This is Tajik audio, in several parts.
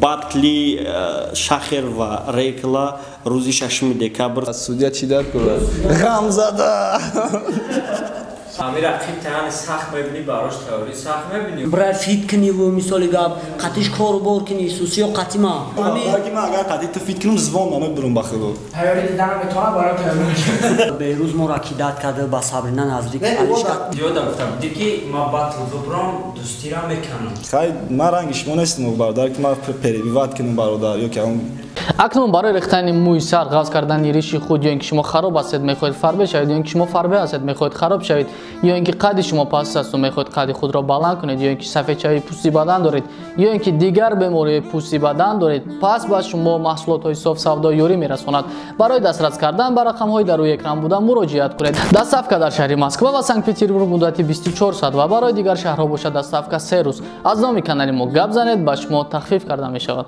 Батли Шахер ва Рейкла рӯзи 6 декабр. Судья чӣ дар кунад? Ғамзада! Ами рақиб таҳани сахт мебинӣ, барош тайёрӣ сахт мебинӣ. Бра фит куниву мисоли гап, қатиш кору бор кунӣ, сусиё қатима. Ами ман агар қати ту фит кунам, звон намебурам ба худо. Тайёрӣ диданам метавонам барои тайёрӣ. Беҳрӯз моро кидат карда ба Сабрина наздик алишка. Ёдам гуфтам, ди ки ман батл бубрам, дӯстира меканам. Хай, ман ранги шумо нестам, бародар, ки ман перебивать кунам, бародар, ё ки он. Акнун барои рехтани мӯи сар, ғафз кардани риши худ, ё ин ки шумо хароб ҳастед, мехоҳед фарбе шавед, ё ин ки шумо фарбе ҳастед, мехоҳед хароб шавед, ё ин ки қадди шумо паст асту мехоҳед қадди худро баланд кунед, ё ин ки сафедшавии пӯсти бадан доред, ё ин ки дигар бемориҳои пӯсти бадан доред, пас ба шумо маҳсулотҳои софсавдо ёрӣ мерасонад. Барои дастрас кардан ба рақамҳои дар рӯи экран буда муроҷиат кунед. Доставка дар шаҳри Москва ва Санкт-Петербург муддати 24 соат ва барои дигар шаҳрҳо бошад доставка 3 рӯз. Аз номи канали мо гап занед, ба шумо тахфиф карда мешавад.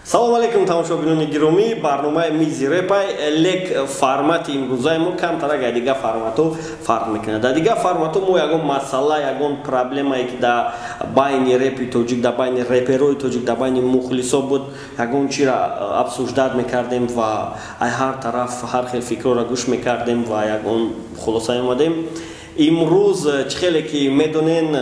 Салом алейкум, тамошобинони гиромӣ. Барномаи Мизи Репай, лек формати имрӯзаи мо камтарак аз дигар форматҳо фарқ мекунад. Дар дигар форматҳо мо ягон масъала, ягон проблемае, ки дар байни репи тоҷик, дар байни реперои тоҷик, дар байни мухлисо буд, ягон чиро обсуждать мекардем ва ай ҳар тараф ҳар хел фикрҳоро гӯш мекардем ва ягон хулоса омадем. Имрӯз, чӣ хеле ки медонен,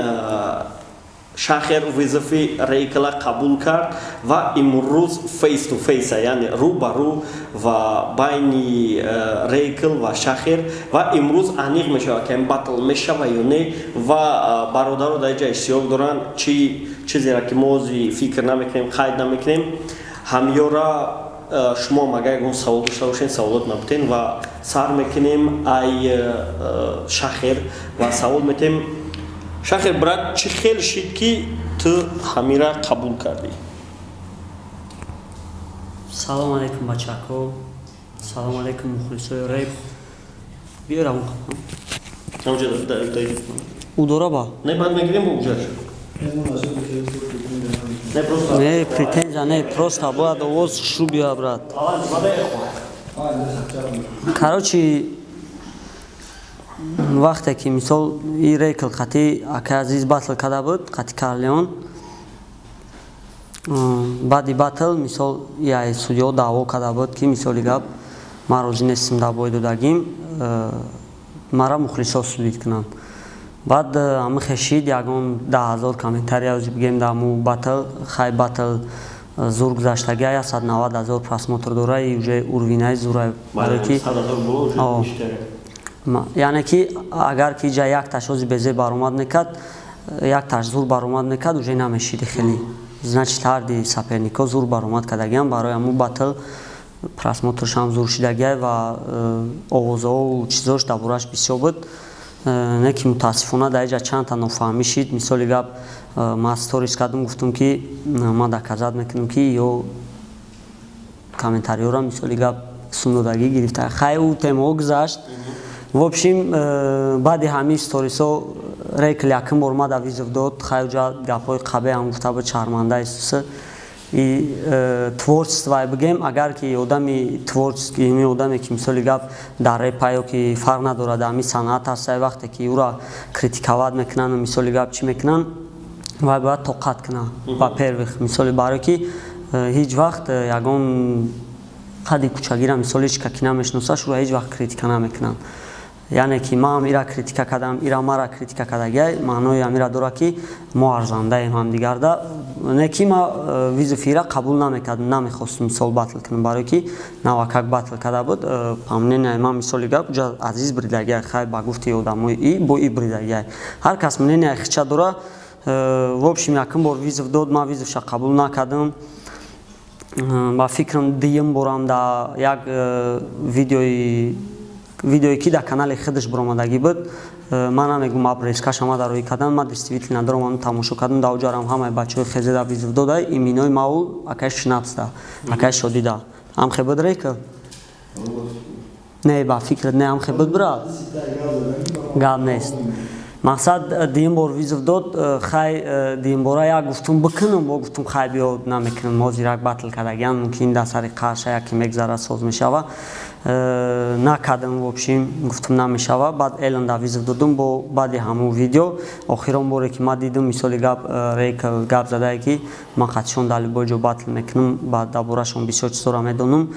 Шахер вызови Рейкла қабул кард ва имрӯз face to face, яъне рӯ ба рӯ ва байни Рейкл ва Шахер, ва имрӯз аниқ мешавад, ки батл мешава ё не. Ва бародаро дар ҷа иштирок доранд. Чӣ чизеро ки мо ози фикр намекунем, қайд намекунем ҳамёра. Шумо агар ягон савол дошта бошед, саволот набутен ва сар мекунем ай Шахер ва савол метем. Шахер, брат, чӣ хел шид, ки ту ҳамира қабул кардӣ? Салом алейкум, бачако. Салом алейкум, мухлисои реп. Биёрам. Удора ба? Не, баъд мегирем бо уҷаш. Не, просто. Не, претензия не, просто бояд овоз шу биёя, брат. Короче, вақте ки мисол и Рейкл қати акай Азиз батл карда буд, қати Карлеон, баъди батл мисол яй судьё даъво карда буд, ки мисоли гап, ман розӣ нестам дар бой додагим, мара мухлисо судить кунанд. Баъд ҳама хешид, ягон 10 000 комментария ози бигем дар ҳаму батл. Хай, батл зур гузаштагия, 190 000 просмотр дора и уже уровенаи зура, барое ки яъне ки агар ки ҷа якташ ози безе баромад мекард, якташ зур баромад мекард, уже намешиди хеле. Значит, ҳарди сопернико зур баромад кардагиам, барои ҳаму батл просмотршам зур шидагиай ва овозҳову чизош дар бораш бисёр буд. Не ки мутаассифона дар иҷа чандта нофаҳмӣ шид. Мисоли гап, ман сторис кардам, гуфтам, ки ман доказать мекунам, ки ё комментариёра мисоли гап сумдодагӣ гирифта. Хай, ӯ темаҳо гузашт. В общем, баъди ҳамин сторисо Рейкл якум бор мада вызов дод. Хай, уҷа гапҳои қабеҳам гуфта буд, шарманда истуса и творчество бигем. Агар ки одами творческий, ими одаме ки мисоли гап дар репа ё ки фарқ надорад, ҳамин санъат ҳаста, вақте ки ӯра критиковать мекунанд, мисоли гап, чӣ мекунанд, вай бояд тоқат кунад. Во-первых, мисоли барое ки ҳеҷ вақт ягон қадди кӯчагира, мисоли ҳеҷ ка ки намешиносад, шура ҳеҷ вақт критика намекунанд. Яъне ки ман ира критика кардам, ира мара критика кардагиай, маънои ҳамира дорад, ки мо арзандаем ҳамдигарда. Не ки ма вызов ира қабул намекардам, намехостум мисол батл кунам, барое ки навакак батл карда буд. По мненияи ман, мисоли гап, уҷа Азиз бридагиай. Хай, ба гуфти одамои и бо и бридагиай, ҳар кас мненияи хича дора. В общем, якум бор вызов дод, ман вызовша қабул накардам. Ба фикрам, дуюм борам дар як видеое, ки дар канали худаш баромадагӣ буд, ман намегум обрезкаш ама дар рӯи кардам, ман действительно даромадам, тамошо кардам. Дар уҷарам ҳамаи бачаҳои хезеда вызов дода, иминои маул акай Шинапсда, акай Шодида ҳамхе буд. Рейкл, не, ба фикрат, не ҳамхе буд, брат, гап нест. Мақсад дуюм бор вызов дод, хай дуюм бора як гуфтум бикунам, бо гуфтум хай биё намекунам, ҳозир як батл кардагиам, мумкин дар сари қарша яке мегзара, соз мешава. Накардам, в общем, гуфтум намешава. Баъд Элон да вызов додум, бо баъди ҳамун видео охирон боре ки ман дидум, мисоли гап, Рейкл гап задае ки ман қатишон дар любой ҷо батл мекунам, баъд дар борашон бисёр чизҳоро медонам,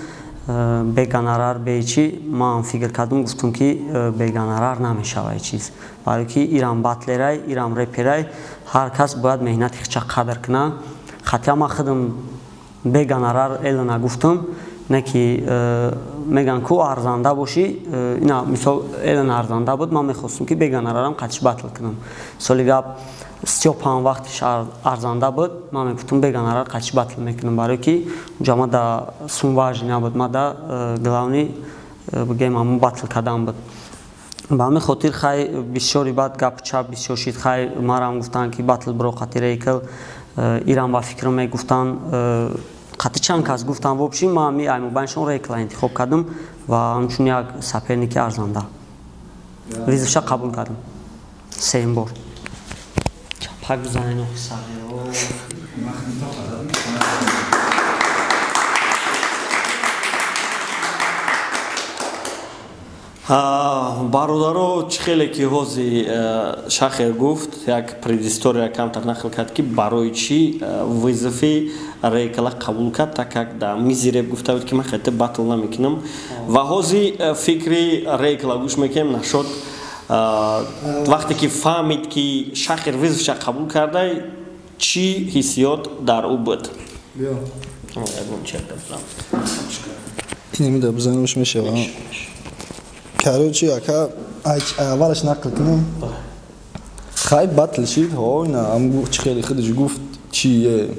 бе гонорар, бе чӣ. Ман фикр кардам, гуфтум ки бе гонорар намешава чиз, барое ки ирам батлерай, ирам реперай, ҳар кас бояд меҳнати хича қадр куна. Хатя ман худам бе гонорар Элона гуфтум, не ки меган ку арзанда бошӣ, ина мисол Элон арзанда буд, ман мехостум ки бе гонорарам қатиш батл кунам. Соли гап, Стёпам вақтиш арзанда буд, ман мегуфтум бе гонорар қатиш батл мекунам, барое ки унҷа ма да сум важный набуд, ма да главный бигем ҳамун батл кардан буд. Ба ҳамин хотир хай бисёри баъд гапу чап бисёр шид, хай марам гуфтанд ки батл биро қати Рейкл, ирам ба фикрам мегуфтанд, қати чанд кас гуфтанд. В общем, ман ҳами аймобайншон Рейкла интихоб кардам ва ҳамчун як соперники арзанда вызов ша қабул кардам сеюм бор. Чапак бизанен охи сағиро. Бародаро, чӣ хеле ки ҳози Шахер гуфт, як предыстория камтар нақл кард, ки барои чӣ вызов и Рейкала қабул кард, так как да мизи реп гуфта буд, ки ман хете батл намекунам. Ва ҳози фикри Рейкала гӯш мекунем нашод, вақте ки фаҳмид, ки Шахер вызов ша қабул карда, чӣ ҳиссиёт дар ӯ буд? Инамида бизанамш мешава. Короче, ака, аввалаш нақл кунем. Хай батл шид, ҳо, ина ам чӣ хеле худаш гуфт, чи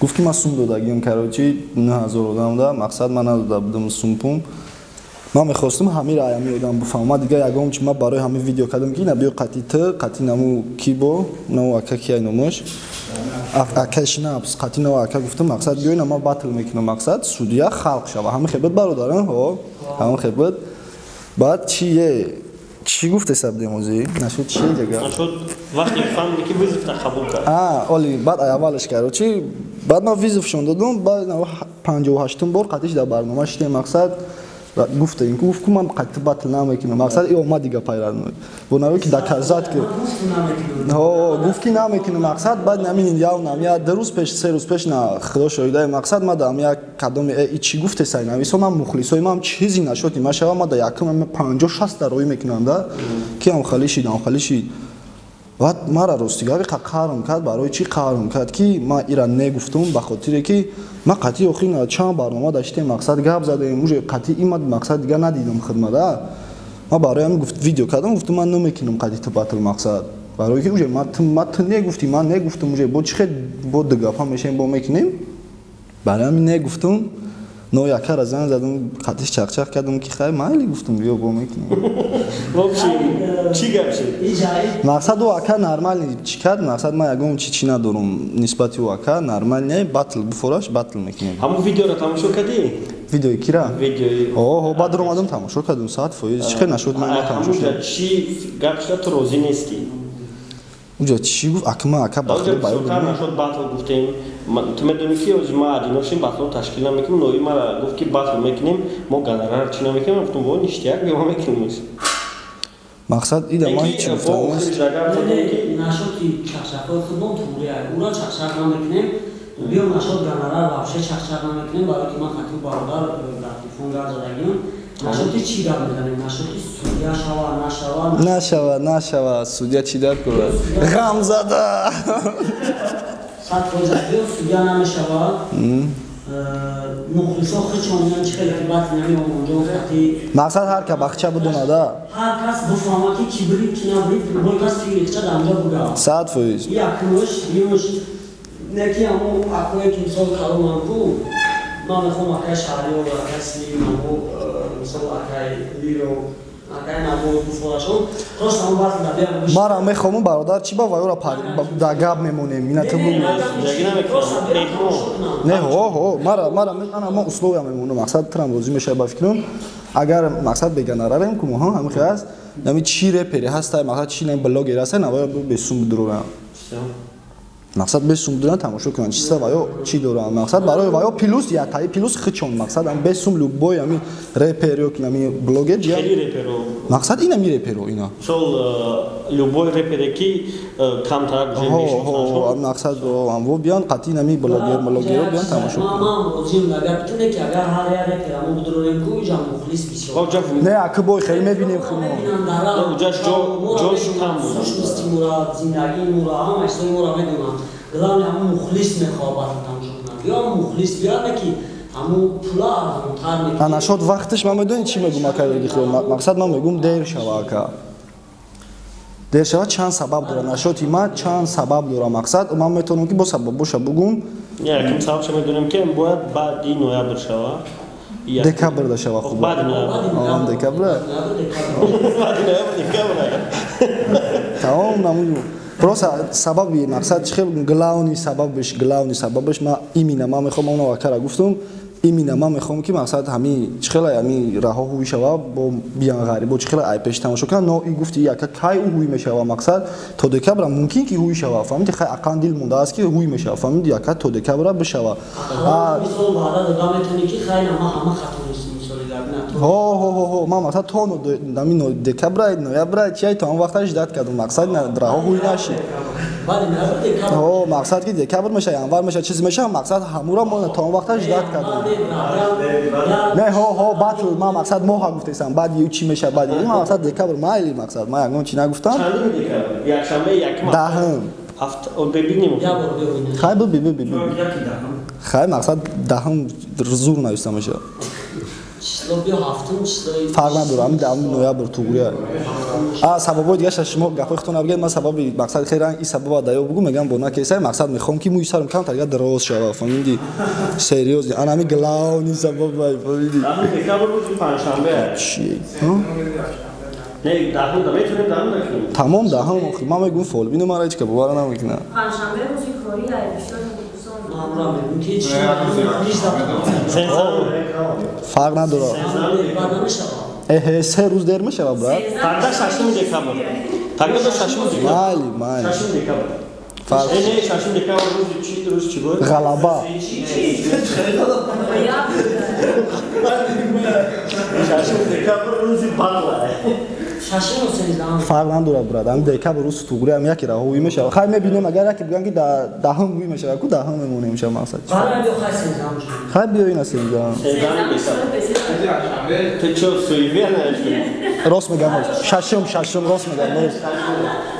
гуфт, ки ман сум додагиам, короче, 9000 одам да, мақсад ман надода будам сумпум. Ман мехостум ҳамира аями одам бифаҳмам. Ман дигар ягон чи ман барои ҳамин видео кардам, ки ина биё қати ту, қати наму кибо, наму ака ки ай номаш. Ака шинапс, қати наво ака гуфтам, мақсад биё ина ман батл мекунам, мақсад судья халқ шава. Ҳамин хебет бародарам, ҳо, ҳамин хебет. Баъд чие? Чӣ гуфтеса будем озӣ? Нашуд чие ҷага? Нашуд вақте фаҳмиди, ки вызов та қабул кард. А, оли, баъд аввалаш короче, баъд ман вызов шон додум, баъд 58-ум бор қатиш дар барнома шидем, мақсад гуфтем, гуфт ку ман қатӣ батл намекунам, мақсад и омад дига пайран. Бо наво ки доказать ки ҳо, гуфт ки намекунам, мақсад баъд намин яв нам я 2 рӯз пеш, 3 рӯз пеш, на худо шоҳидаи, мақсад ма дам як кадоми и чӣ гуфтесай нависо, ман мухлисои ман чизи нашуд, ма шава ма да якум 50 60 дароӣ мекунам да, ки ам хали шид, ам хали шид. Баъд мара ростигави қаҳрм кард. Барои чӣ қаҳрм кард, ки ман ира негуфтум? Ба хотире ки ман қатъи охир чанд барнома даштем, мақсад гап задаем уже қатъи има, мақсад дигар надидам хидмада. Ман барои ҳамин гуфт видео кардам, гуфтум ман намекунам қатъи ту батл, мақсад барои ки уже ман ту негуфтӣ, ман негуфтум, уже бо чӣ хел бо дугапа мешем, бо мекунем. Барои ҳамин негуфтум, но якара занг задам, қатиш чақчақ кардам, ки хай майли, гуфтум биё бо мекунем. Чӣ гап шид? Мақсад ӯ ака нормальный чӣ кард, мақсад ман ягон чи чӣ надорум нисбати ӯ, ака нормальный, батл буфораш, батл мекунем. Ҳамун видеоро тамошо кардӣ? Видеои кира? Видеои Оҳо, баъд омадам, тамошо кардам, 100%. Чӣ хел нашуд, ман тамошо кардам. Чӣ гап шуда, ту розӣ нестӣ? Уҷа чӣ гуфт ака, ман ака ба худо баён нашуд, батл гуфтем. Ту медонӣ, ки ҳозир ма адиношим батлро ташкил намекунем, нои мара гуфт, ки батл мекунем, мо гонорар чӣ намекунем. Гуфтум во ништяк, мо мекунем. Мақсад ида ман ҳеҷ гуфтам. Нашуд чақчақҳои худмон туғрия, ура чақчақ намекунем, биё нашуд гонорар вообще чақчақ намекунем, барои ки ман хатиби бародар дар телефон гап задагиам. Нашуд чӣ гап мезанем, нашуд судья шава, нашава? Нашава, нашава, судья чӣ дар кунад, ғамзада. 100% биё судья намешава. Мухлисо худшон меян, чӣ хеле ки батл нами онҷо хати. Мақсад ҳар ка бахча бидонада. Ҳар кас буфаҳма, ки ки бирид, ки набирид, любой кас фикри хича дар онҷо буга. 100%. Якумш дуюмш не ки ҳамо акое ки мисол каломам ку, ман мехоҳам акай Шаҳриёр, акай Слим, амо мисол акай Лиро, Мара мехоҳам бародар чӣ ба вайора да гап мемонем, ина ту бугу. Не, ҳо, ҳо, мара мара ана мо условия мемонам, мақсад трам розӣ мешавад ба фикрам. Агар мақсад бегонорарем ку мо, ҳа, ҳамин хел аст. Нами чӣ репери ҳаста, мақсад чӣ нами блогер ҳаста, навоя бесум бидурам. Мақсад бесум бидурам тамошо кунанд, чиса ваё чӣ доранд. Мақсад барои ваё плюс ятаи плюс хичон, мақсад ам бесум любой ами репер ё ки ами блогер ҷия. Хеле реперо. Мақсад ин ами реперо ина. Мисол любой репере ки камтар ҳо ҳо мақсад амво биён қатъи ами блогер блогеро биён тамошо кунанд. Ман розием дар гапи ту не ки агар ҳар як репера мо бидурем ку иҷа мухлис бисёр. Не, аки бой хеле мебинем хумо. Уҷаш ҷош кам буд. Сущности мура, зиндагии мура, ҳама чизои мура медонанд. Главное ҳамун мухлис мехоҳад батл тамошо кунад. Ё мухлис биёяд не ки ҳамун пула арзонтар мекунад. Ана шод вақташ ман медонӣ чӣ мегӯм ака Регихиёл? Мақсад ман мегӯм дер шава ака. Дер шава чанд сабаб дора. Нашоти ман чанд сабаб дора мақсад. Ман метавонам ки бо сабабоша бугум. Не, якм сабабша медонем ки бояд баъди ноябр шава. Декабр да шава хуб. Баъди ноябр. Ам декабр. Баъди ноябр декабр. Тамом намуду. Просто сабаби мақсад чӣ хел главный сабабиш ма именно ман мехоҳам онро акара гуфтум, именно ман мехоҳам ки мақсад ҳами чӣ хела ҳами раҳо ҳуй шава бо биён ғарибо чӣ хела ай пеш тамошо кунанд, но и гуфти яка кай ӯ ҳуй мешава мақсад то декабра мумкин ки ҳуй шава, фаҳмиди, хай ақаллан дил мондааст ки ҳуй мешава, фаҳмиди, яка то декабра бишава. Мисол ваъда дода метавонӣ ки хай на ма ҳама хато нестем, мисоли гап на то. Ҳо ҳо ҳо ҳо ман мақсад то нами декабра ноябра чиай то он вақта ждать кардам, мақсад раҳо ҳуй нашид. Баъди ноябр декабр. Ҳо, мақсад ки декабр меша, январ меша, чиз меша, мақсад ҳамура мо то он вақта ждать кардам. Не, ҳо ҳо батл ман мақсад моҳа гуфтесам, баъд ю чӣ меша, баъд ман мақсад декабр майли мақсад ман ягон чӣ нагуфтам. Чандуми декабр? Якшанбе якум. Даҳум. Ҳафт бибинем. Я бор бибинем. Хай биби биби биби. Хай мақсад даҳум зур нависта мешавад. Число биё ҳафтум числои. Фарқ надорад, ҳамин даҳуми ноябр туғрия. А сабабҳои дигаша шумо гапҳои худтон набигед, ман сабаби мақсад хеле ин сабаба даё бугу мегам бо накесай, мақсад мехоҳам ки мӯи сарам камтар дигар дароз шава, фаҳмиди? Серьёзно, ана ҳамин главный сабаба, фаҳмиди? Даҳуми декабр рӯзи панҷшанбе. Чӣ? Не, даҳум да метавонем даҳум да кунем. Тамом даҳум, охи ман мегӯм фолбину мара ҳеҷ ка бовара намекунад. Панҷшанбе рӯзи корӣ ай бисёр мухлисон. Ман ҳамура мегӯм ки чӣ фарқ надорад. Баъд намешавад. Эҳе, 3 рӯз дер мешавад, брат. Тогда шашуми декабр. Тогда шашуми декабр. Майли, майли. Шашуми декабр. Фарқ. Не, не, шашуми декабр рӯзи чӣ, рӯзи чӣ буд? Ғалаба. Шашуми декабр рӯзи батла. Шашум ё сенздаҳум. Фарқ надорад, брат. Ҳамин декабр рӯз туғри ҳам яке раҳо ҳуй мешавад. Хай мебинем, агар яке бигӯянд ки даҳум ҳуй мешавад, ку даҳум мемонем ша мақсад. Барои биё хай сенздаҳум шуд. Хай биё ина сенздаҳум. Сенздаҳуми декабр. Ты чё, суеверная, что ли? Рост мегам, шашум, шашум, рост мегам, нос.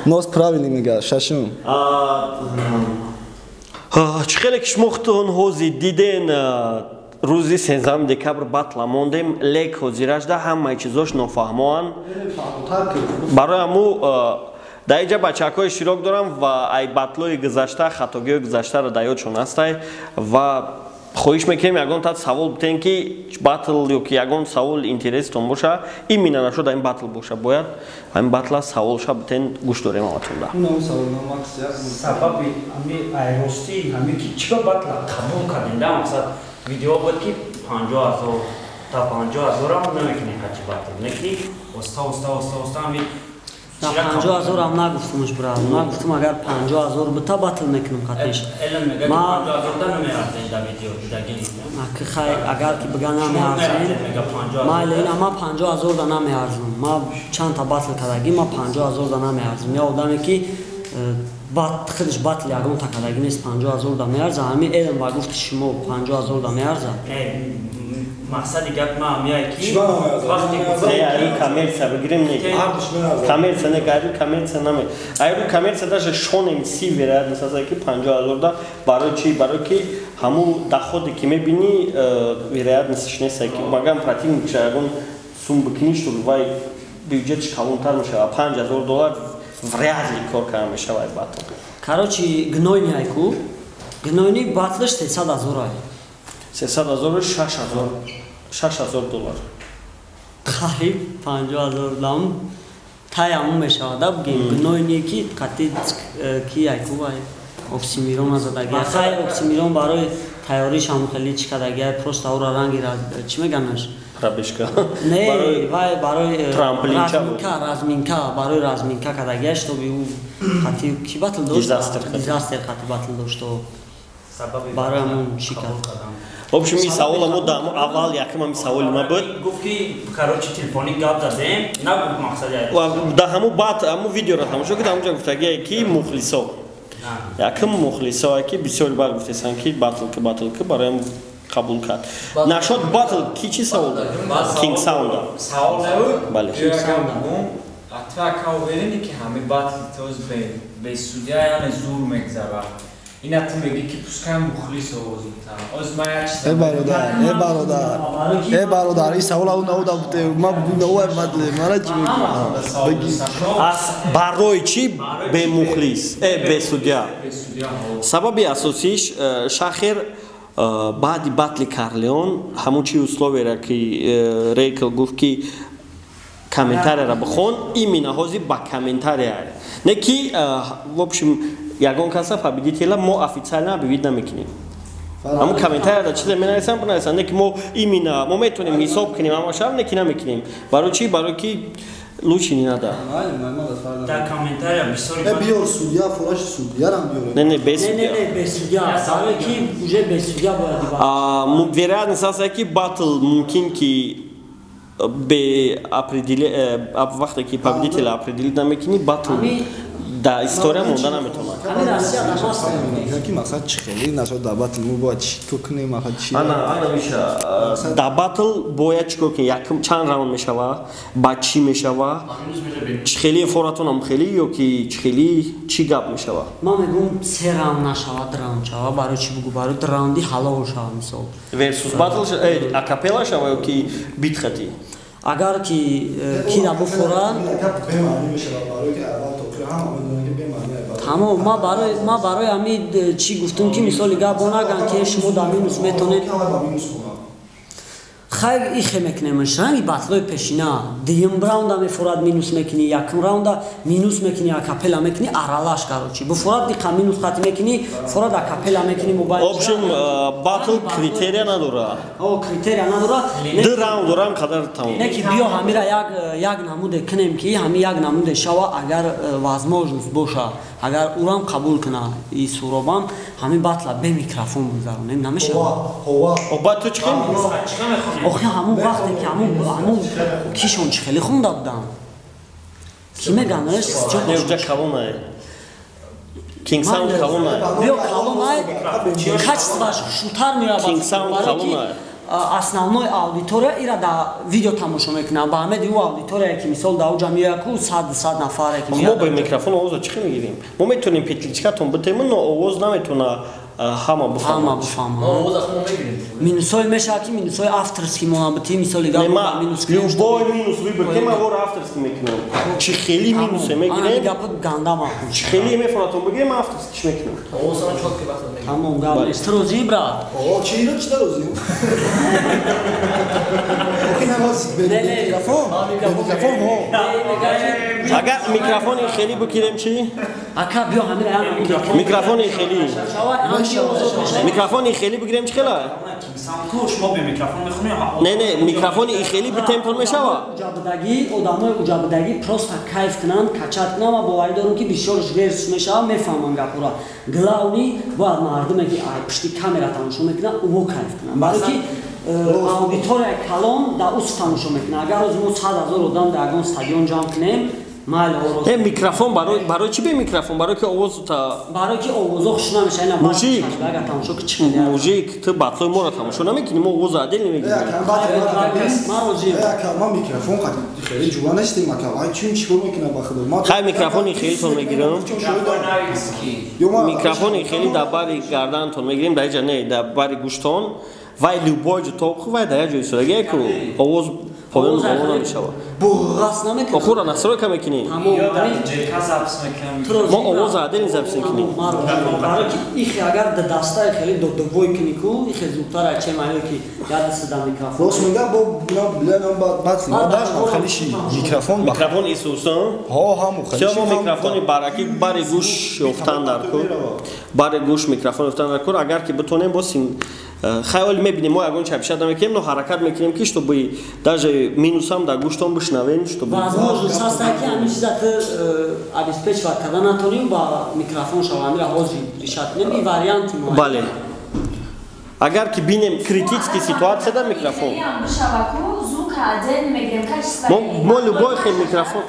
Нос правильный мега, шашум. Чӣ хеле ки шумо худтон ҳозир диден, рӯзи 13 декабр батла мондем, лек ҳозиражда ҳамаи чизош нофаҳмоанд. Барои ҳаму дар инҷа бачакҳои иштирок дорам ва ай батлои гузашта, хатогиҳои гузаштаро дар ёдшон ҳастай ва хоҳиш мекунем ягон та савол битен ки батл ё ки ягон савол интереситон боша, именно нашуда ин батл боша, бояд ҳамин батла саволша битен, гӯш дорем ҳаматонда. Сабаби ҳами айростӣ ҳами ки чӣ ба батла қабул кардем да, мақсад видео буд ки 50,000 та 50,000-ам намекунем қачи батл не ки оста оста оста оста ҳами. На, 50,000-ам нагуфтумш, брат. Ман гуфтум агар 50,000 бита батл мекунам қатиш. Элм мега ки 50,000 да намеарзем да видео дидаги. Ки хай агар ки бига намеарзем. Майли, ина ман 50,000 да намеарзам. Ман чанд та батл кардагӣ, ман 50,000 да намеарзам. Я одаме ки бат худаш батл ягон та кардагӣ нест, 50,000 да меарза. Ҳамин элм ба гуфти шумо 50,000 да меарза. Мақсади гап ма ҳамияе ки вақте Не, айру коммерция бигирем, не. Коммерция не, айру коммерция наме. Айру коммерция даже Шон МС вероятность аст ки 50,000 да барои чӣ? Барои ки ҳамун доходе ки мебинӣ, вероятностьш нест ки магам противник ягон сум бикунӣ, чтобы вай бюджетш калонтар мешавад. 5000 доллар вряд ли кор карда мешавад батл. Короче, гнойни айку. Гнойни батлш 300,000 ай. 300,000 6000 6000 доллар. Қариб 50 000 дам тай ҳамун мешавад, да, бигем гуноҳи не ки қати ки якубай Оксимирон задаги. Хай, Оксимирон барои тайёриш ҳамун хеле чӣ кардагия, просто ӯра ранги чӣ меганаш? Пробежка. Не, вай барои Трамплинча. Разминка, разминка, барои разминка кардагия, чтобы ӯ қати ки батл дошт? Дизастер қати. Дизастер қати батл дошт, барои ҳамун чӣ кард. В общем, ин савола мо дар аввал якум ҳами саволи ма буд. Гуфт ки, короче, телефони гап задем, нагуфт мақсади. Дар ҳамун баъд ҳамун видеоро тамошо кардам, ҳамунҷа гуфтагие ки мухлисо, якум мухлисое ки бисёри баъд гуфтесанд ки батл ки, батл ки, бароям қабул кард. Нашод батл ки, чӣ савол? Кинг Саунда. Савол набуд? Бале. Ту ака уверени ки ҳами батл тоз бе судья, яъне зур мегзарад? Ина ту мегӣ ки пускай мухлис овоз битан. Оз ман як чиз Э бародар, э бародар, э бародар, ин савол ау науда буте, ма бунаой батле, мара чӣ мегӣ? Ас барои чӣ бемухлис, бе судья? Сабаби асосиш, шахер баъди батли Карлеон ҳамун чи условиера ки Рейкл гуфт ки комментарияра бихон, именно ҳозир ба комментария не ки, в общем, ягон каса победителя мо официально объявить намекунем. Ҳамун комментарияда чизе менависам, бинависам, не ки мо именно мо метавонем ҳисоб кунем ҳамаша, не ки намекунем. Барои чӣ? Барои ки лучше не надо. Дар комментария бисёри Э, биёр судья, фураш судьярам биёр. Не, не, без Не, не, судья. Не, без судья. Барои ки уже без судья бояд ибад. Вероятность аст ки батл мумкин ки бе вақте ки победителя определить намекунӣ, батл да история монда наметавонад. Ҳамин Россия дамаст. Ки мақсад чӣ хеле нашод дар батл мо бояд чӣ кор кунем, мақсад чӣ? Ана, ана миша, дар батл бояд чӣ кор кунем? Якум чанд раунд мешава, ба чӣ мешава, чӣ хели форатонам хели ё ки чӣ хели, чӣ гап мешава? Ман мегӯм, се раунд нашава, ду раунд шава. Барои чӣ бугӯ? Барои ду раунди ҳалол шава, мисол. Версус батл, акапелла шава ё ки бит хати? Агар ки кира буфора Бемаънӣ мешава, барои ки аввал то охир ҳама медонанд ки бемаънӣ. Тамом, ма барои ҳами чӣ гуфтум ки мисоли гап бонаган ки шумо дар минус метонед. Хайр, ихе мекунемш, ранги батлои пешина: дуюм раунда мефурад, минус мекунӣ, якум раунда минус мекунӣ, акапела мекунӣ, аралаш, короче, буфурад диқа минус хати мекунӣ, фурад акапела мекунӣ, мобайл. В общем, батл критерия надора. О, критерия надора. Ду раунд дорам, қадар тамом. Не ки биё ҳамира як намуде кунем ки ҳами як намуде шава, агар возможность боша, агар урам қабул куна и суробам, ҳамин батла бе микрофон бигзаронем, намешава? Оба, ту чӣ? Охи, ҳамун вақте ки ҳамун кишон чӣ хеле хонда будам, ки меганаш? Не, уҷа калонае, Кинг Саунд калонае. Биё, калонае, качествоаш хушрӯтар меравад. Кинг Саунд калонае. Основной аудитория ира да видео тамошо мекунам, ба ҳамеди ӯ аудитория ки мисол да уҷа меояку 100 нафаре ки Мо бо микрофон овозо чӣ мегирем? Мо метавонем петличкатон битем, но овоз наметавона ҳама бифаҳма. Буфаҳма. Буфаҳма. Минусҳое мешавад ки минусҳои авторский монанд бити, мисоли гап, минус. Любой минус выбор ки ман вора авторский мекунам. Чӣ хели минусе мегирем? Гапа ганда махӯш. Чӣ хели мефаҳматон бигирем, ман авторскиш мекунам. Тамом, гап нест. Ту розӣ, брат? О, чӣ ро, чӣ розӣ? Охи, намоз бе микрофон, бе микрофон ҳо. Агар микрофони хели бикирем, чӣ? Ака, биё ҳамира. Микрофони хели, микрофони хели бигирем, чӣ хела? Шумо бе микрофон мехонед? Не, не, микрофони хели битемтон мешава. Уҷабудагӣ, одамои уҷабудагӣ просто кайф кунанд, качать кунанд. Ма боварӣ дорам ки бисёрш версус мешава, мефаҳманд гапҳоро. Главный, бояд мардуме ки пушти камера тамошо мекунанд, ӯ кайф кунанд, барои ки аудиторияи калон дар ус тамошо мекунад. Агар рӯз мо 100 000 одам дар ягон стадион ҷамъ кунем, майли. Э, микрофон барои чӣ бе микрофон? Барои ки овоз та Барои ки овозо хуш намеша. Ина Мужик. Агар тамошо ки чӣ? Мужик, ту батлои моро тамошо намекунӣ, мо овозо отдельно мегирем. Ман розием. Ака, ман микрофон қати хеле ҷуба нестем, ака. Ай, чун чӣ кор мекунам, ба худо? Хай, микрофони хелитон мегирам. Микрофони хели дар бари гарданатон мегирем, дар иҷа не, дар бари гӯштон. Вай любой ҷо то вай дар як ҷо истодаги ку овоз. Поён боло намешава. Буғғас намекунад. Охура настройка мекунӣ. Мо овоз отдельно запись мекунем. Барои ки ихе агар да дастаи хеле додовой кунӣ ку, ихе зудтар ай чем ай ки яд сада микрофон. Рост мегам, бо бля баъд баъд хелиши микрофон. Микрофон Исусон. Ҳо, ҳаму хелиши. Мо микрофони бараки бари гӯш ёфтан дар кор. Бари гӯш микрофон ёфтан дар кор. Агар ки битонем бо хайол мебинем, мо ягон чапишат намекунем, но ҳаракат мекунем ки чтобы даже минусам дар гӯштон бишнавем, чтобы возможность ҳаст ки ҳамин чиза ту обеспечивать карда натонем ба микрофон шава, ҳамира ҳозир решат кунем, ин варианти мо. Бале. Агар ки бинем критический ситуация да микрофон. Мо любой хел микрофон,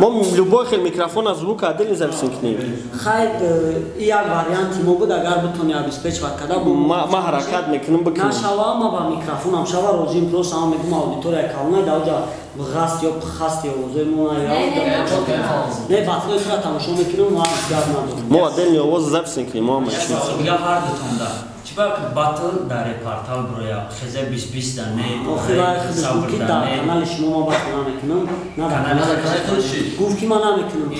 мо любой хел микрофон аз звук отдельно запись мекунем. Хайр, як варианти мо буд, агар битони обеспечивать карда, ма ҳаракат мекунем бикунем. Нашава, ма ба микрофонам шава розим, просто ама мегум аудитория калонай даоҷа ғаст ё пхаст ё овозои мо не батлои тура тамошо мекунем, ма гап надорем. Мо отдельно овоз запись мекунем, мо ҳама чиз. Дигар ҳар дутонда чиба батл дар репортал буроя хезе 20 да не охира худаш ки дар канали шумо ма батл намекунам, на канали гуфт ки ман намекунам.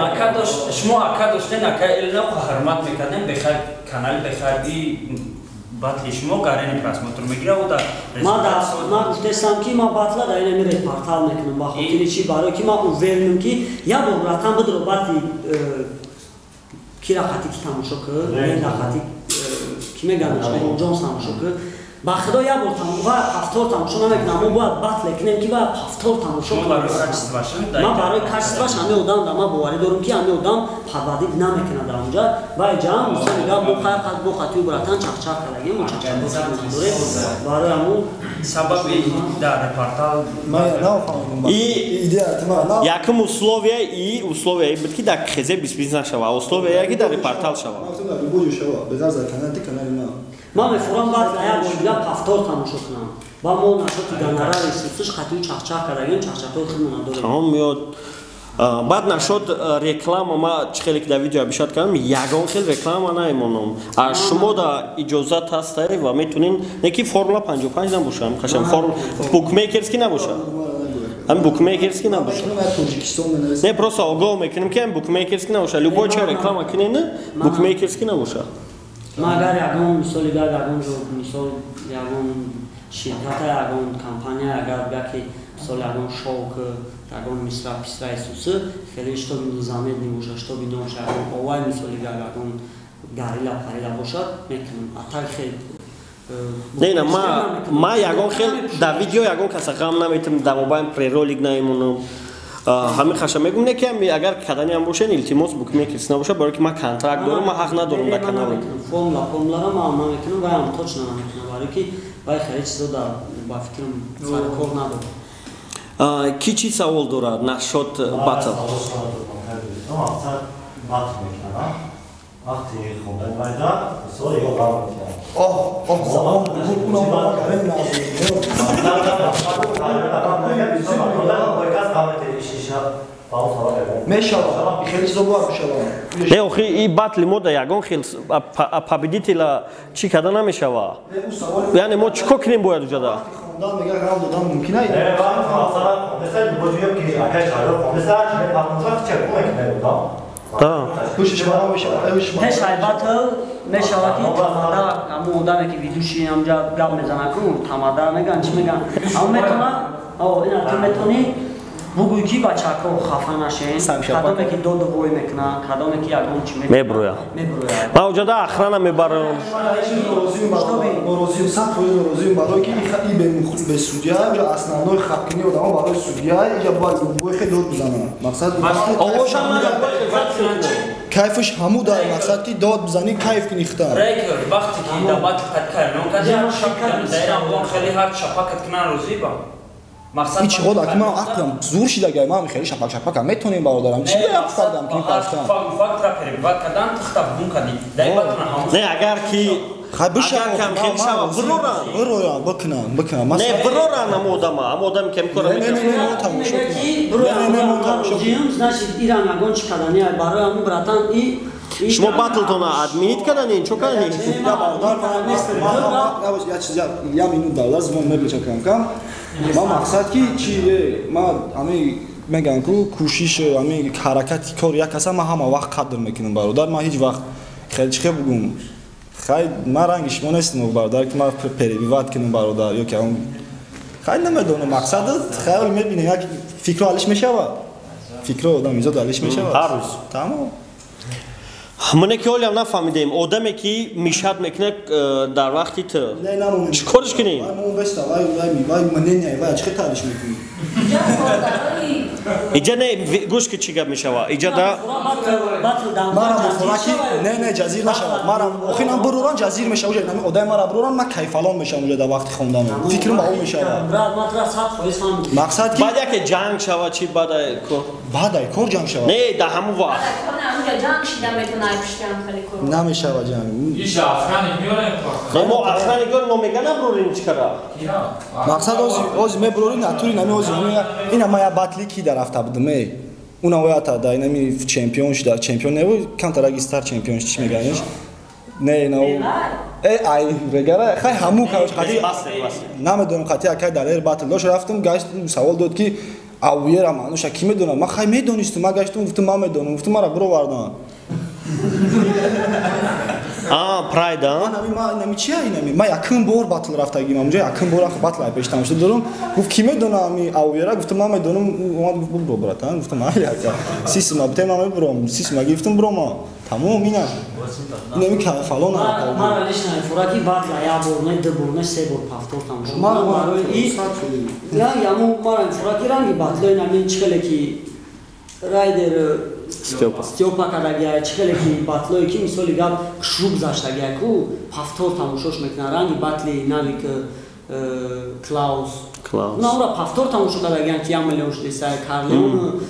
Ака дошт шумо, ака доштен, ака элна ҳурмат мекардем, бехай канали бехай и батли шумо гарени просмотр мегира у дар ма гуфтестам ки ма батла дар ин репортал мекунам, ба хотири чи? Барои ки ма уверенам ки я бор братан бидро батли ки рахати ки тамошо кар, не рахати ки меган Ҷонс тамошо кар. Ба худо як бор ва повтор тамошо намекунам, мо бояд батле кунем ки ва повтор тамошо кунем. Ман барои качестваш ҳамин одам да ман боварӣ дорам ки ҳамин одам подводить намекунад дар онҷа. Ва ҷам мисол мегӯяд бо хайр қад бо хатию братан чахчах кардагем, мо чахчах дорем. Барои ҳамун сабаби дар репортал якум условия и условия буд ки дар хезе 20 нашава, условия ки дар репортал шава. Ман мефурам баъд як бор дигар повтор тамошо кунам. Ба мо нашоти гонорари сусуш қатию чахчах кардагем, чахчахҳои худмона дорем. Тамом меёд. Баъд нашод реклама, ма чӣ хеле ки дар видео обещать кардам, ягон хел реклама наемонам. А шумо да иҷозат ҳастай ва метонин, не ки формула 55 набоша, хашам форм букмекерский набоша. Ҳам букмекерский набоша. Не, просто огоҳ мекунем ки ҳам букмекерский набоша. Любой ча реклама кунен, букмекерский набоша. Ма агар ягон мисоли гар ягон ҷо мисол ягон ширката, ягон компания агар бия ки мисол ягон шоу ки ягон мисра писра исусы хеле чтобы заметный бошад, чтобы номш ягон овай мисоли гар ягон гарила парила бошад мекунам. А так хел не, на ма ягон хел дар видео ягон каса ғам наметам, дар мобайн преролик наемонам. Ҳамин хаша мегум, не ки агар каданиам бошен, илтимос букмекерс набоша, барои ки ман контракт дорам, ман ҳақ надорам дар каналам. Формулара ман намекунам, вай ҳам точно намекунам, барои ки вай хеле чизо дар ба фикрам сари кор надорад. Ки чӣ савол дорад нашод батл? Вақти хондан майда, мисол ё ғам мекунам. Оҳ, оҳ, забон унам гарем назм. Мешава, хеле чизо бояд бишава. Не, охи и батли мо да ягон хел победителя чӣ карда намешава. Яъне мо чӣ кор кунем бояд уҷада? Хондан мега ғам додан мумкин ай. Не, масалан, хондаса боҷуё ки акай шаҳр хондаса, чи пахнуша чӣ кунем одам? Пеш ай батл мешавад ки тамада, ҳамун одаме ки ведущий ҳамҷа гап мезанад ку, тамада меган, чӣ меган, ҳамун метавона, ина ту метавонӣ бугӯй ки бачаҳо хафа нашен, кадоме ки доду вой мекунад, кадоме ки ягон чӣ мебурӯяд. Ман уҷода охрана мебарам. Норозиюм, 100% норозиюм, барои ки и бе судья, иҷа основной хапкини одамо барои судья, иҷа бояд любой хел дод бизанад. Мақсад кайфаш ҳаму дар мақсад ки дод бизанӣ, кайф кунӣ хитам. Рекорд вақте ки дар батл қад кард, кади шапак даирам хеле ҳар шапакат кунан розӣ ба. Ҳеч ход аки ман ақлам зур шидагай, ман хеле шапак шапакам метонем бародарам. Чӣ як фардам ки пафтам. Факт перебивать кардан, тихта бун кади. Дай батл ҳаму. Не, агар ки хай бишава, кам хел шава, бироран. Бироран, бикунам, бикунам. Не, бироран ам одама, ам одам кем кора мекунад. Не, не, не, тамошо кунам. Не, не, не, тамошо кунам. Значит, ирам ягон чӣ кардани барои ҳамун братан и Шумо батлтона админит кардани, чо кардани? Я бародар, я чиз я минут бародар, звон мебича кам-кам. Ма мақсад ки чи ма ами мегӯям ку кӯшиш ами ҳаракати кор як каса ма ҳама вақт қадр мекунам бародар. Ма ҳеҷ вақт хеле чихе бугум. Хай ма ранги шумо нестам бародар ки ма перебивать кунам бародар ё ки он хай намедонам мақсад хаёл мебинем як фикро алиш мешавад. Фикро одам изод алиш мешавад. Ҳар рӯз. Тамом. Мане ки ҳолиам нафаҳмидем одаме ки мишад мекунад дар вақти ту чӣ кориш кунем? Иҷа не гӯш ки чӣ гап мешава иҷа да марам бухораки не не ҷазир нашавад марам охирам буруран ҷазир мешава уҷа нами одами мара буруран ман кайфалон мешавам уҷа дар вақти хондану фикрам ба ӯ мешавад мақсад ки баъд яке ҷанг шава чӣ баъд кор баъд ай кор ҷанг шава не дар ҳамон вақт намешава ҷанг иша охраник меорем мо охраникро номега набурорем чӣ кара мақсад ози мебурорем натури нами ози ина ма я батли ки дар рафта будам эй уна оята да инами чемпион шуда чемпион не камтараги стар чемпион чӣ меганеш не на э ай регара хай ҳаму короче қати намедонам қати акай далер батл дошт рафтам гашт савол дод ки авуера мануша ки медонам ман хай медонистам ман гаштам гуфтам ман медонам гуфтам мара бировардан А, прайд, а? Ман ами чия инами? Ман якум бор батл рафтагим, онҷо якум бор батл ай пештам шуда дорам. Гуфт ки медонам ами авуера, гуфтам ман медонам, омад гуфт бубро братан, гуфтам майли ака. Сисма бите ман мебурам, сисма гирифтам брома. Тамом ина. Инами фалон ака. Мара лично фураки батл я бор не, ду бор не, се бор повтор там шуд. Мара и я яму мара фураки ранги батл инами чхеле ки райдер Стёпа кардагия, чӣ хеле ки батлое ки мисоли гап хушрӯ гузаштагия ку повтор тамошош мекунад ранги батли навик Клаус уна ура повтор тамошо кардагиян ки як миллион шудеса Карлеон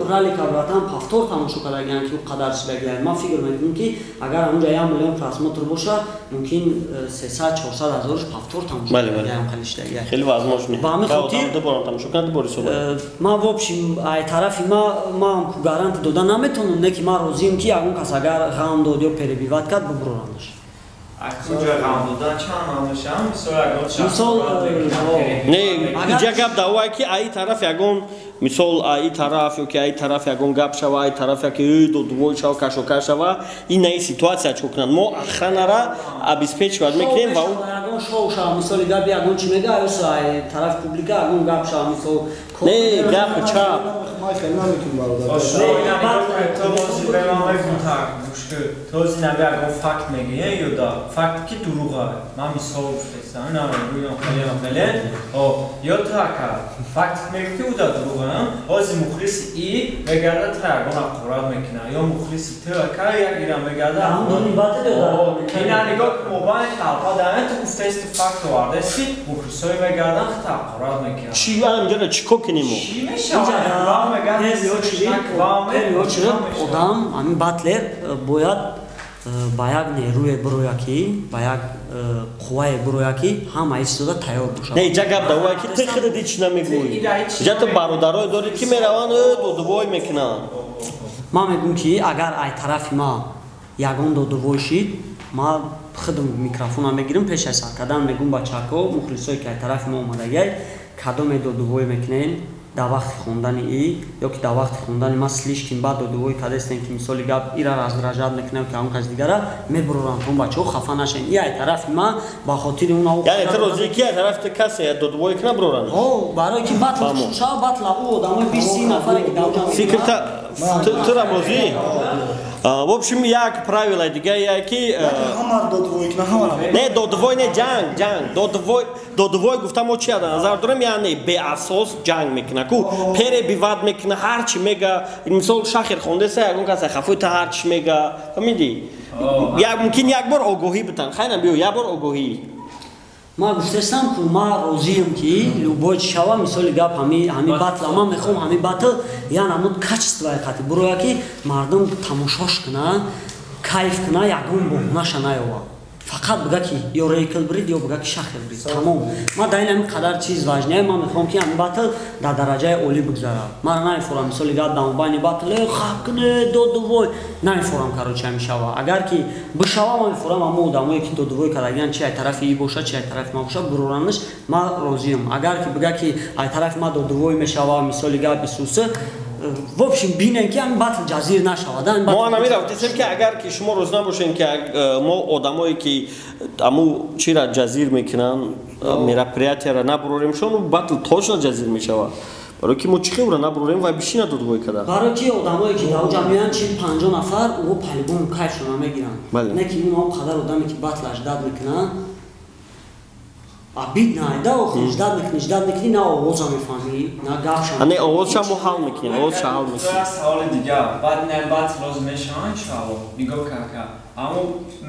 ралика братан повтор тамошо кардагиян ки ӯ қадар шудагия. Ман фикр мекунам ки агар ҳамунҷа як миллион просмотр боша мумкин 300-400 ҳазорш повтор тамошо кардагиян хеле шудагия. Хеле возможно. Ба ҳамин хотир ман в общем ай тарафи ман гарант дода наметавонам, не ки ман розиам ки ягон кас агар ғам дод ё перебивать кард бубуроранаш. Не, иҷа гап давое ки аи тараф ягон мисол аи тараф ё ки аи тараф ягон гап шава, аи тараф яки додвой шава, кашокаш шава, ин аи ситуация чӣ кунанд. Мо охранара обеспечивать мекунем ва ягон шоу шава, мисоли гап ягон чӣ мега, аюс аи тараф публика ягон гап шава, мисол не гап чап. Този наби ягон факт мегӯян ё да факт ки дурӯға ман мисол гуфтестам намегӯям хеле хеле ё ту ака факт мегӯ ки ӯ да дурӯға ҳози мухлиси и мегарда ту ягон ҳақорат мекунад ё мухлиси ту ака як ира мегарда ина нигоҳ мобайн талпа даан ту гуфтаисти ту факт овардаисти мухлисҳое мегардан ту ҳақорат мекунад. Чӣ анҷара чӣ кор кунем мо? Чӣ мешавад? Одам ҳамин батлер бояд ба як нерӯе бирояд ки ба як қуввае бирояд ки ҳама истода тайёр бошад. Не, иҷа гап давое ки ту худат ҳеч намегӯӣ. Иҷа ту бародарое дорӣ ки мераванд додувой мекунанд. Ман мегӯм ки агар ай тарафи ма ягон додувой шид, ман худам микрофона мегирам, пеш аз сар кардан мегӯм бачаҳако, мухлисое ки ай тарафи ма омадагиай, кадоме додувой мекунен дар вақти хондани и ё ки дар вақти хондани ман слишком бад додувой кардастем ки мисоли гап ира раздражать мекунам ки ҳамон кас дигара мебурорам то бачаҳо хафа нашен. И ай тарафи ман ба хотири он яъне ту розӣ ки ай тарафи ту касе додувой кунад буроранд? Ҳо, барое ки батл шава, батла ӯ одамои 20-30 нафаре ки дар ҷамъ фикрта тура розӣ? В общем, як правило дига яки не додвой не ҷанг, ҷанг додвой, додвой гуфта мо чи дар назар дорем, яъне беасос ҷанг мекуна ку перебивать мекуна, ҳар чи мега. Мисол шахер хондеса ягон каса хафои та ҳар чи мега, фаҳмидӣ? Як мумкин як бор огоҳӣ битан, хайна биё як бор огоҳӣ. Ман гуфтастам ку ман розиам ки любой чи шава, мисоли гап ҳами батла ман мехоҳам ҳами батл я намуд качествои қати буроя ки мардум тамошош куна, кайф куна, ягон боҳунаша наёва. Фақат бига ки ё рейкл брид, ё бига ки шахр брид. Тамом. Ман дар ин ҳамин қадар чиз важнее, ман мехоҳам ки ҳамин батл дар дараҷаи олӣ бигзарад. Ман намефорам мисоли гап дар мобайни батл хаб куне додувой. Намефорам, короче, ҳамин шава. Агар ки бишава, ман мефорам ҳамо одамое ки додувой кардагиан, чи ай тарафи и боша, чи ай тарафи ман боша, буроранаш ман розиам. Агар ки бига ки ай тарафи ман додувой мешава, мисоли гап исуса, в общем, бинем ки ҳамин батл ҷазир нашавад. Мо ана мерафтесем ки агар ки шумо розӣ набошем, ки мо одамое ки аму чира ҷазир мекунанд, мероприятияра набурорем, шону батл точно ҷазир мешавад. Барои ки мо чӣ хелра набурорем ва бишина додвой када. Барои ки одамое ки дар оҷа меоянд, 40-50 нафар, ӯ по-любому кайфшона мегиранд. Не ки мо қадар одаме ки батл аждад мекунанд, обидно айда, охир ждать мекунӣ, ждать мекунӣ, на овоза мефаҳмӣ, на гапша. Не, овозша мо ҳал мекунем, овозша ҳал мекунем. Саволи дигар: баъд ин батл роз мешаванд, иншоалло, нигоҳ кака, аммо